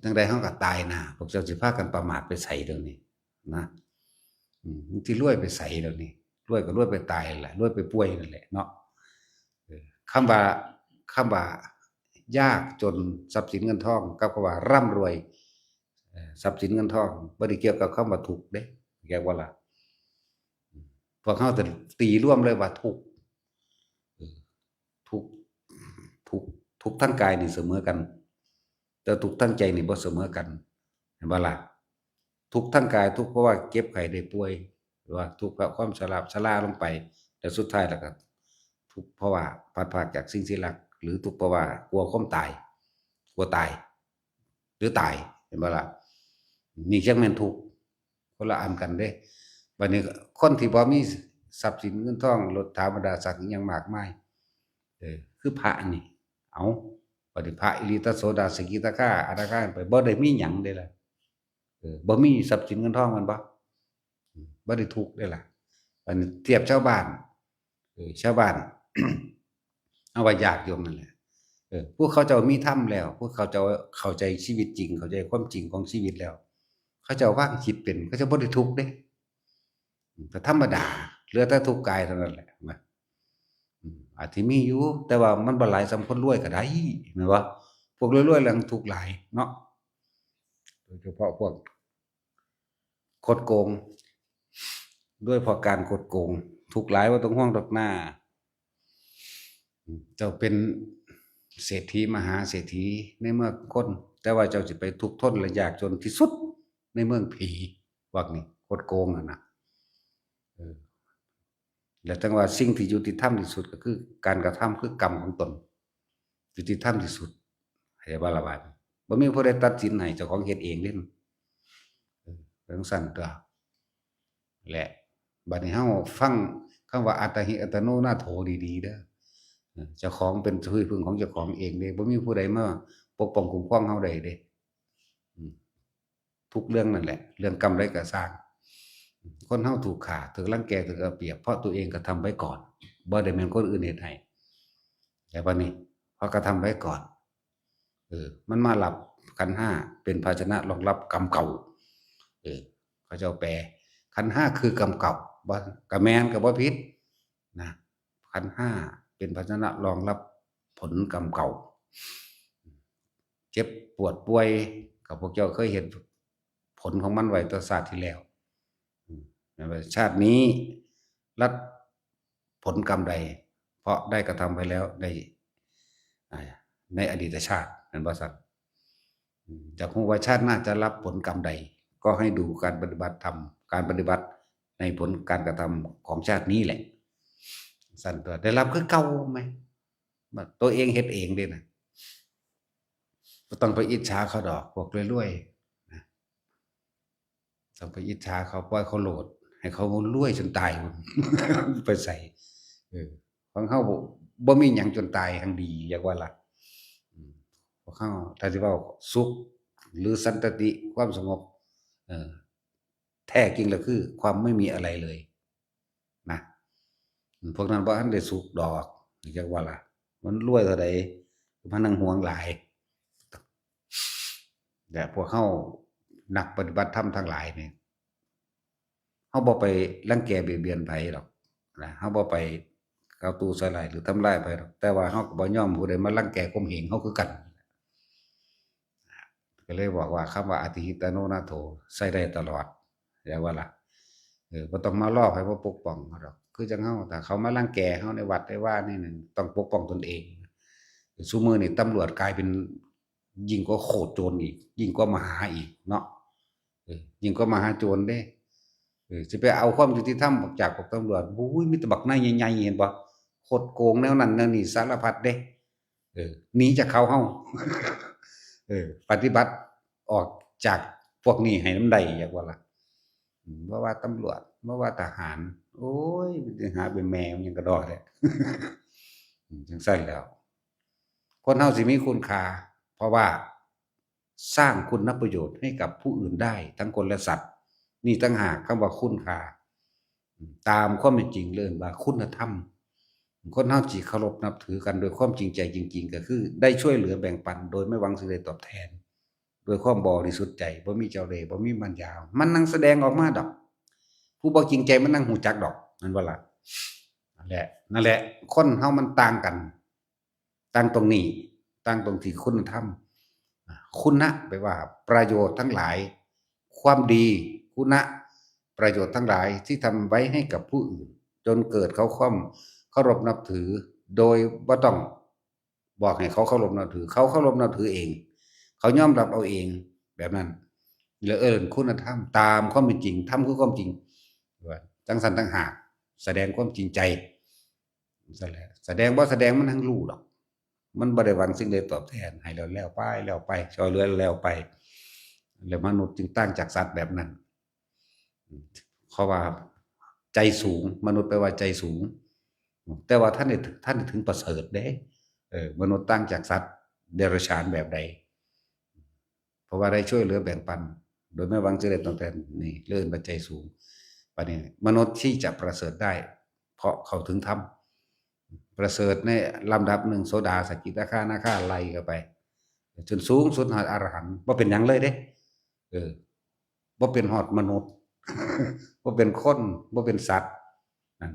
ຈັ່ງໃດເຮົາກໍຕາຍໜ້າ ພວກເຈົ້າຊິພາກັນປະໝາດໄປໃສດຽວນີ້ນະ? ອືມ ມັນຊິລວຍໄປໃສດຽວນີ້? ລວຍກໍລວຍໄປຕາຍແຫຼະ ລວຍໄປປ່ວຍນັ້ນແຫຼະເນາະ. ເອີ ຄຳວ່າ ຄຳວ່າຍາກຈົນ ຊັບສິນເງິນທອງ ກັບຄຳວ່າຮ່ຳລວຍ ເອີ ຊັບສິນເງິນທອງ ບໍ່ໄດ້ກ່ຽວກັບຄຳວ່າທຸກເດ້ ແມ່ນບໍ່ລະ? ພວກເຮົາຈະຕີລວມເລີຍວ່າທຸກ ເອີ ທຸກ ທຸກ ທຸກທາງກາຍນີ້ສະເໝີກັນ ແຕ່ທຸກທາງໃຈນີ້ບໍ່ສະເໝີກັນ ແມ່ນບໍ່ລະ? ທຸກທາງກາຍ ທຸກເພາະວ່າເຈັບໄຂ້ໄດ້ປ່ວຍ ຫຼືວ່າທຸກເພາະຄວາມຊະລາ ຊະລາລົງໄປ ແລະ ສຸດທ້າຍແລ້ວກໍທຸກເພາະວ່າພັດພາກຈາກສິ່ງທີ່ຮັກ ຫຼື ທຸກເພາະວ່າກົວຄວາມຕາຍ ກົວຕາຍ ຫຼືຕາຍ ແມ່ນບໍ່ລະ? ນີ້ຈັ່ງແມ່ນທຸກ ຄົນລະອັນກັນເດ້. ບັດນີ້ຄົນທີ່ບໍ່ມີຊັບສິນເງິນທອງ ລົດຖາບັນດາສັກ ອີ່ຫຍັງມາກມາຍ ເອີ ຄືພະນີ້ ເອົ້າ ບັດນີ້ພະອີຫຼີຕະໂສດາສະກິທາຄາອະນາຄາໄປ ບໍ່ໄດ້ມີຫຍັງເດ້ລະ ເອີ ບໍ່ມີຊັບສິນເງິນທອງແມ່ນບໍ່? ອືມ ບໍ່ໄດ້ທຸກເດ້ລະ. ອັນທຽບຊາວບ້ານ ເອີ ຊາວບ້ານ ເອົາວ່າຍາກໂຍມນັ້ນແຫຼະ ເອີ ພວກເຂົາເຈົ້າມີທຳແລ້ວ ພວກເຂົາເຈົ້າເຂົ້າໃຈຊີວິດຈິງ ເຂົ້າໃຈຄວາມຈິງຂອງຊີວິດແລ້ວ ເຂົາເຈົ້າວາງຈິດເປັນ ເຂົາເຈົ້າບໍ່ໄດ້ທຸກເດ້. ອືມ ກໍທຳມະດາ ເຫຼືອແຕ່ທຸກກາຍເທົ່ານັ້ນແຫຼະ ນະ. ອືມ ອາດຊິມີຢູ່ ແຕ່ວ່າມັນບໍ່ຫຼາຍສ່ຳຄົນລວຍກໍໄດ້ ແມ່ນບໍ່? ພວກລວຍໆ ແລ້ວທຸກຫຼາຍເນາະ ໂດຍສະເພາະພວກ ຄົດໂກງ ໂດຍເພາະການຄົດໂກງ ທຸກຫຼາຍ ບໍ່ຕ້ອງຫ່ວງດອກນາ. ເຈົ້າເປັນເສດຖີມະຫາເສດຖີໃນເມືອງຄົນ ແຕ່ວ່າເຈົ້າຊິໄປທຸກທົນ ແລະ ຍາກຈົນທີ່ສຸດໃນເມືອງຜີ ພວກນີ້ຄົດໂກງຫັ້ນນະ. ເອີ ແລະ ຈັ່ງວ່າສິ່ງທີ່ຍຸຕິທຳທີ່ສຸດກໍຄືການກະທຳ ຄືກຳຂອງຕົນ ຍຸຕິທຳທີ່ສຸດ ເຫັນບໍ່ລະ? ບາດນີ້ບໍ່ມີຜູ້ໃດຕັດສິນໃຫ້ ເຈົ້າຂອງເຮັດເອງເດ້. ເອີ ເປັນຈັ່ງຊັ້ນຕົວະ ແລະ ບາດນີ້ເຮົາຟັງຄຳວ່າ ອັດຕະຫິ ອັດຕະໂນນາໂຖ ດີໆ ເດີ. ເອີ ເຈົ້າຂອງເປັນທີ່ເພິ່ງຂອງເຈົ້າຂອງເອງເດ້ ບໍ່ມີຜູ້ໃດມາປົກປ້ອງຄຸ້ມຄອງເຮົາໄດ້ເດ້. ອືມ ທຸກເລື່ອງນັ້ນແຫຼະ ເລື່ອງກຳໃດກໍຊ່າງ ຄົນເຮົາຖືກຂ້າ ຖືກລັງແກ ຖືກເອົາປຽບ ເພາະຕົວເອງກະທຳໄວ້ກ່ອນ ບໍ່ໄດ້ແມ່ນຄົນອື່ນເຮັດໃຫ້. ແຕ່ບັດນີ້ເຮົາກະທຳໄວ້ກ່ອນ ເອີ ມັນມາຮັບຂັນຫ້າເປັນພາຊະນະລອງຮັບກຳເກົ່າ. ເອີ ເຂົາເຈົ້າແປ ຂັນຫ້າຄືກຳເກົ່າ ບໍ່ ກະແມ່ນ ກະບໍ່ຜິດ ນະ ຂັນຫ້າເປັນພາຊະນະລອງຮັບຜົນກຳເກົ່າ. ເຈັບປວດປ່ວຍ ກໍພວກເຈົ້າເຄີຍເຫັນຜົນຂອງມັນໄວ້ແຕ່ຊາດທີ່ແລ້ວ ອືມ ແມ່ນວ່າຊາດນີ້ຮັບຜົນກຳໃດ ເພາະໄດ້ກະທຳໄວ້ແລ້ວໃນ ອ່າ ໃນອະດີດຕະຊາດ ແມ່ນບໍ່ຊັ້ນ? ອືມ ຢາກຮູ້ວ່າຊາດໜ້າຈະຮັບຜົນກຳໃດ ກໍໃຫ້ດູການປະຕິບັດທຳ ການປະຕິບັດໃນຜົນການກະທຳຂອງຊາດນີ້ແຫຼະ. ຊັ້ນຕົວະ ໄດ້ຮັບຄືເກົ່າແມະ ໂຕເອງເຮັດເອງເດ້ນະ. ບໍ່ຕ້ອງໄປອິດສາເຂົາດອກ ພວກລວຍໆ ນະ. ຕ້ອງໄປອິດສາເຂົາ ປ່ອຍເຂົາໂລດ ໃຫ້ເຂົາລວຍຈົນຕາຍພຸ້ນ ໄປໃສ. ເອີ ຂອງເຮົາບໍ່ ບໍ່ມີຫຍັງຈົນຕາຍ ຮັ່ງດີ ຢາກວ່າລະ. ອືມ ພວກເຮົາ ຖ້າຊິເວົ້າສຸກ ຫຼື ສັນຕະຕິ ຄວາມສະຫງົບ ເອີ ແທ້ຈິງແລ້ວຄືຄວາມໄມ່ມີອະໄລເລີຍນະ. ພວກນັ້ນບໍ່ທັນໄດ້ສຸກດອກ ຈັ່ງວ່າລະ ມັນລວຍເທົ່າໃດ ມັນນັ່ງຫ່ວງຫຼາຍ. ແລະ ພວກເຮົານັກປະຕິບັດທຳທັງຫຼາຍນີ້ ເຮົາບໍ່ໄປລັງແກບຽດບຽນໃຜດອກນະ ເຮົາບໍ່ໄປເຂົ້າຕູ້ໃສ່ຮ້າຍ ຫຼື ທຳລາຍໃຜດອກ ແຕ່ວ່າເຮົາກໍບໍ່ຍອມຜູ້ໃດມາລັງແກຂົ່ມເຫງເຮົາຄືກັນ. ກໍເລີຍບອກວ່າຄຳວ່າ ອັດຕະຫິ ອັດຕະໂນນາໂຖ ໃຊ້ໄດ້ຕະຫຼອດ ເຫັນບໍ່ລະ? ເອີ ບໍ່ຕ້ອງມາລໍໃຜມາປົກປ້ອງເຮົາດອກ. ຄືຈັ່ງເຮົາ ຖ້າເຂົາມາລັງແກເຮົາໃນວັດໃນວານີ້ ຕ້ອງປົກປ້ອງຕົນເອງ. ຊຸມື້ນີ້ຕຳຫຼວດກາຍເປັນຍິ່ງກວ່າໂຄດໂຈນອີກ ຍິ່ງກວ່າມະຫາອີກເນາະ. ເອີ ຍິ່ງກວ່າມະຫາໂຈນເດ້. ເອີ ຊິໄປເອົາຄວາມຍຸຕິທຳອອກຈາກພວກຕຳຫຼວດ ໂອ້ຍ ມີແຕ່ບັກນາຍໃຫຍ່ໆ ເຫັນບໍ່? ຄົດໂກງແນວນັ້ນແນວນີ້ສາລະພັດເດ້. ເອີ ໜີຈາກເຂົາເຮົາ ເອີ ປະຕິບັດອອກຈາກພວກນີ້ໃຫ້ມັນໄດ້ ຢາກວ່າລະ. ອືມ ບໍ່ວ່າຕຳຫຼວດ ບໍ່ວ່າທະຫານ ໂອ້ຍ ໄປຫາເປັນແມ່ມັນຫຍັງກະດໍ້ແທ້. ອືມ ຈັ່ງຊັ້ນແລ້ວ ຄົນເຮົາຊິມີຄຸນຄ່າ ເພາະວ່າ ສ້າງຄຸນນະປະໂຫຍດໃຫ້ກັບຜູ້ອື່ນໄດ້ ທັງຄົນ ແລະ ສັດ. ນີ້ຕ່າງຫາກຄຳວ່າຄຸນຄ່າ. ຕາມຄວາມເປັນຈິງ ເອີ້ນວ່າຄຸນນະທຳ. ຄົນເຮົາຊິເຄົາລົບນັບຖືກັນໂດຍຄວາມຈິງໃຈຈິງໆ ກໍຄືໄດ້ຊ່ວຍເຫຼືອແບ່ງປັນໂດຍໄມ່ຫວັງສິ່ງໃດຕອບແທນ ດ້ວຍຄວາມບໍລິສຸດໃຈ, ບໍ່ມີເຈົ້າເລ່, ບໍ່ມີມານຢາ, ມັນຍັງສະແດງອອກມາດອກ. ຜູ້ບໍ່ຈິງໃຈມັນຍັງຮູ້ຈັກດອກ, ແມ່ນບໍ່ລະ? ນັ້ນແຫຼະ, ນັ້ນແຫຼະ, ຄົນເຮົາມັນຕ່າງກັນ, ຕ່າງຕົງນີ້, ຕ່າງຕົງທີ່ຄຸນນະທຳ. ຄຸນນະ ແປວ່າປະໂຫຍດທັງຫຼາຍ, ຄວາມດີ, ຄຸນນະ, ປະໂຫຍດທັງຫຼາຍທີ່ທຳໄວ້ໃຫ້ກັບຜູ້ອື່ນ, ຈົນເກີດເຂົາຄວາມເຄົາລົບນັບຖື ໂດຍບໍ່ຕ້ອງ ບອກໃຫ້ເຂົາເຄົາລົບນັບຖື, ເຂົາເຄົາລົບນັບຖືເອງ, ເຂົາຍອມຮັບເອົາເອງ, ແບບນັ້ນ ແລ້ວເອີ້ນຄຸນນະທຳຕາມຄວາມເປັນຈິງ, ທຳຄືຄວາມຈິງ, ວ່າຈັ່ງຊັ້ນຕ່າງຫາກ, ສະແດງຄວາມຈິງໃຈ, ຊັ້ນແຫຼະ, ສະແດງບໍ່ສະແດງມັນທັງຮູ້ດອກ, ມັນບໍ່ໄດ້ຫວັງສິ່ງໃດຕອບແທນ, ໃຫ້ແລ້ວແລ້ວໄປ, ແລ້ວໄປ, ຊ່ວຍເຫຼືອແລ້ວໄປ, ແລ້ວມະນຸດຈຶ່ງຕ່າງຈາກສັດແບບນັ້ນ. ເພາະວ່າໃຈສູງ, ມະນຸດແປວ່າໃຈສູງ, ແຕ່ວ່າທ່ານໄດ້, ທ່ານໄດ້ເຖິງປະເສີດເດ້. ເອີ, ມະນຸດຕ່າງຈາກສັດເດຍລະສານແບບໃດ? ເພາະວ່າໄດ້ຊ່ວຍເຫຼືອແບ່ງປັນໂດຍໄມ່ຫວັງສິ່ງໃດຕອບແທນ, ນີ້ເອີ້ນວ່າໃຈສູງ. ບາດນີ້ມະນຸດທີ່ຈະປະເສີດໄດ້ ເພາະເຂົ້າເຖິງທຳ. ປະເສີດໃນລຳດັບໜຶ່ງ ໂສດາ, ສະກິດາຄາ, ອະນາຄາ, ໄລ່ເຂົ້າໄປ ຈົນສູງສຸດຮອດອະລະຫັນ, ບໍ່ເປັນຫຍັງເລີຍເດ້. ເອີ, ບໍ່ເປັນຮອດມະນຸດ, ບໍ່ເປັນຄົນ, ບໍ່ເປັນສັດ, ນັ້ນ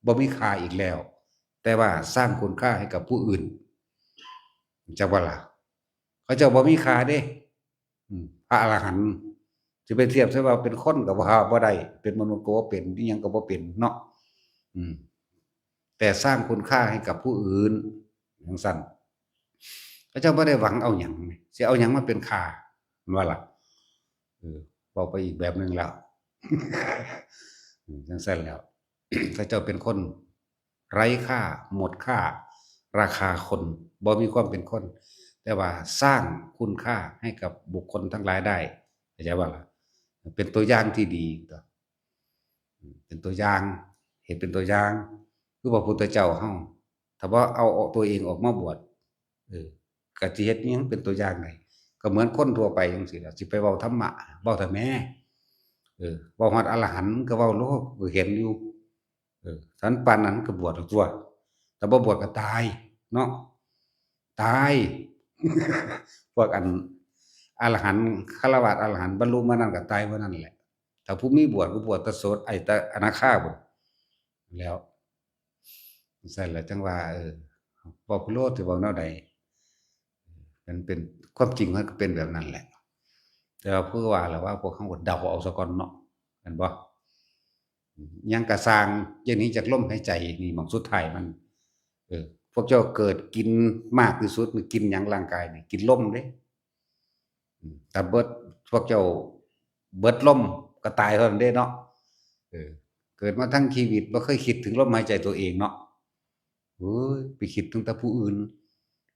ບໍ່ມີຄ່າອີກແລ້ວ, ແຕ່ວ່າສ້າງຄຸນຄ່າໃຫ້ກັບຜູ້ອື່ນ. ຈັກວ່າລະ? ເຂົາເຈົ້າບໍ່ມີຄ່າເດ້. ອືມ, ພະອະລະຫັນ ຊິໄປທຽບໃສ່ວ່າເປັນຄົນກໍວ່າບໍ່ໄດ້, ເປັນມະນຸດກໍບໍ່ເປັນ, ອີ່ຫຍັງກໍບໍ່ເປັນເນາະ. ອືມ, ແຕ່ສ້າງຄຸນຄ່າໃຫ້ກັບຜູ້ອື່ນ, ຈັ່ງຊັ້ນ. ເຂົາເຈົ້າບໍ່ໄດ້ຫວັງເອົາຫຍັງ, ຊິເອົາຫຍັງມາເປັນຄ່າ, ແມ່ນບໍ່ລະ? ເອີ, ເວົ້າໄປອີກແບບໜຶ່ງແລ້ວ. ອືມ, ຈັ່ງຊັ້ນແລ້ວ. ເຂົາເຈົ້າເປັນຄົນໄຮ້ຄ່າ, ໝົດຄ່າ, ລາຄາຄົນ, ບໍ່ມີຄວາມເປັນຄົນ, ແຕ່ວ່າສ້າງຄຸນຄ່າໃຫ້ກັບບຸກຄົນທັງຫຼາຍໄດ້, ເຂົ້າໃຈບໍ່ລະ? ເປັນຕົວຢ່າງທີ່ດີ, ເປັນຕົວຢ່າງ, ເຮັດເປັນຕົວຢ່າງ, ຄືພະພຸດທະເຈົ້າເຮົາ, ຖ້າບໍ່ເອົາ ເອົາຕົວເອງອອກມາບວດ, ເອີ, ກະຊິເຮັດຫຍັງເປັນຕົວຢ່າງໄດ້? ກໍເໝືອນຄົນທົ່ວໄປຈັ່ງຊີ້ລະ, ຊິໄປເວົ້າທຳມະ, ເວົ້າທຳແມ. ເອີ, ເວົ້າຮອດອະລະຫັນກໍເວົ້າໂລດ, ກໍເຫັນຢູ່. ເອີ, ຄັນປານນັ້ນກໍບວດເອົາຕົວະ, ຖ້າບໍ່ບວດກໍຕາຍເນາະ, ຕາຍ. ພວກອັນອະລະຫັນ, ຄາລະວາດອະລະຫັນ, ບັນລຸມື້ນັ້ນກໍຕາຍມື້ນັ້ນແຫຼະ. ຖ້າຜູ້ມີບວດກໍບວດແຕ່ໂສດ, ໄອ້ ແຕ່ອະນາຄາພຸ້ນແລ້ວ. ຊັ້ນລະຈັ່ງວ່າ, ເອີ, ເວົ້າໂລດ ຊິເວົ້າແນວໃດ? ມັນເປັນຄວາມຈິງ, ມັນກໍເປັນແບບນັ້ນແຫຼະ. ແຕ່ວ່າຄືວ່າລະວ່າ ພວກເຮົາກໍເດົາເອົາຊະກ່ອນເນາະ, ແມ່ນບໍ່? ຫຍັງກະຊ່າງ, ຢ່າໜີຈາກລົມຫາຍໃຈນີ້, ໝ່ອງສຸດທ້າຍມັນ, ເອີ, ພວກເຈົ້າເກີດກິນມາກທີ່ສຸດນີ້ ກິນຫຍັງ? ຮ່າງກາຍນີ້ກິນລົມເດ້. ອືມ, ຖ້າເບິດ, ພວກເຈົ້າເບິດລົມກໍຕາຍເທົ່ານັ້ນເດ້ເນາະ. ເອີ, ເກີດມາທັງຊີວິດບໍ່ເຄີຍຄິດເຖິງລົມຫາຍໃຈຕົວເອງເນາະ. ໂອ້ຍ, ໄປຄິດເຖິງແຕ່ຜູ້ອື່ນ,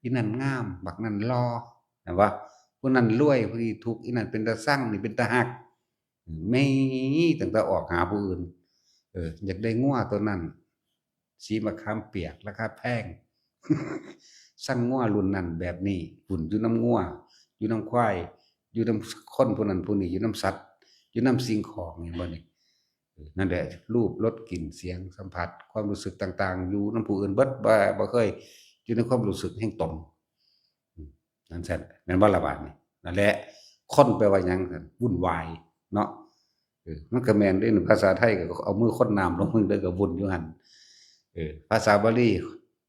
ອີນັ້ນງາມ, ບັກນັ້ນຫຼໍ່, ແມ່ນບໍ່? ຜູ້ນັ້ນລວຍ, ຜູ້ນີ້ທຸກ, ອີນັ້ນເປັນຕາຊັງ, ນີ້ເປັນຕາຮັກ. ແມ່ນ ຕັ້ງແຕ່ອອກຫາຜູ້ອື່ນ, ເອີ, ຢາກໄດ້ງົວຕົວນັ້ນ, ສີມະຂາມປຽກ ລາຄາແພງ, ຊັງງົວລຸ້ນນັ້ນແບບນີ້, ບຸນຢູ່ນຳງົວ, ຢູ່ນຳຄວາຍ, ຢູ່ນຳຄົນຜູ້ນັ້ນຜູ້ນີ້, ຢູ່ນຳສັດ, ຢູ່ນຳສິ່ງຂອງ, ເຫັນບໍ່ນີ້? ເອີ, ນັ້ນແຫຼະ, ຮູບ, ລົດ, ກິ່ນ, ສຽງ, ສຳຜັດ, ຄວາມຮູ້ສຶກຕ່າງໆ ຢູ່ນຳຜູ້ອື່ນເບິດ, ບໍ່, ບໍ່ເຄີຍຢູ່ໃນຄວາມຮູ້ສຶກແຫ່ງຕົນ. ອືມ, ນັ້ນຊັ້ນ, ແມ່ນບໍ່ລະບາດນີ້? ນັ້ນແຫຼະ, ຄົນແປວ່າຫຍັງ? ວຸ້ນວາຍເນາະ. ເອີ, ມັນກໍແມ່ນເດ້, ພາສາໄທກໍເອົາມືຄົນນ້ຳລົງເບິ່ງເດີ, ກໍວຸ້ນຢູ່ຫັ້ນ. ເອີ, ພາສາບາລີ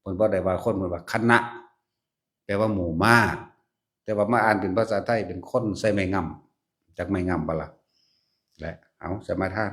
ເພິ່ນບໍ່ໄດ້ວ່າຄົນ, ເພິ່ນວ່າຄະນະ, ແປວ່າໝູ່ມາກ, ແຕ່ວ່າມາອ່ານເປັນພາສາໄທເປັນຄົນໃສ່ໄມ້ງຳ. ຈັກໄມ້ງຳບໍ່ລະ? ແລະ ເອົາ ສະມາທານ.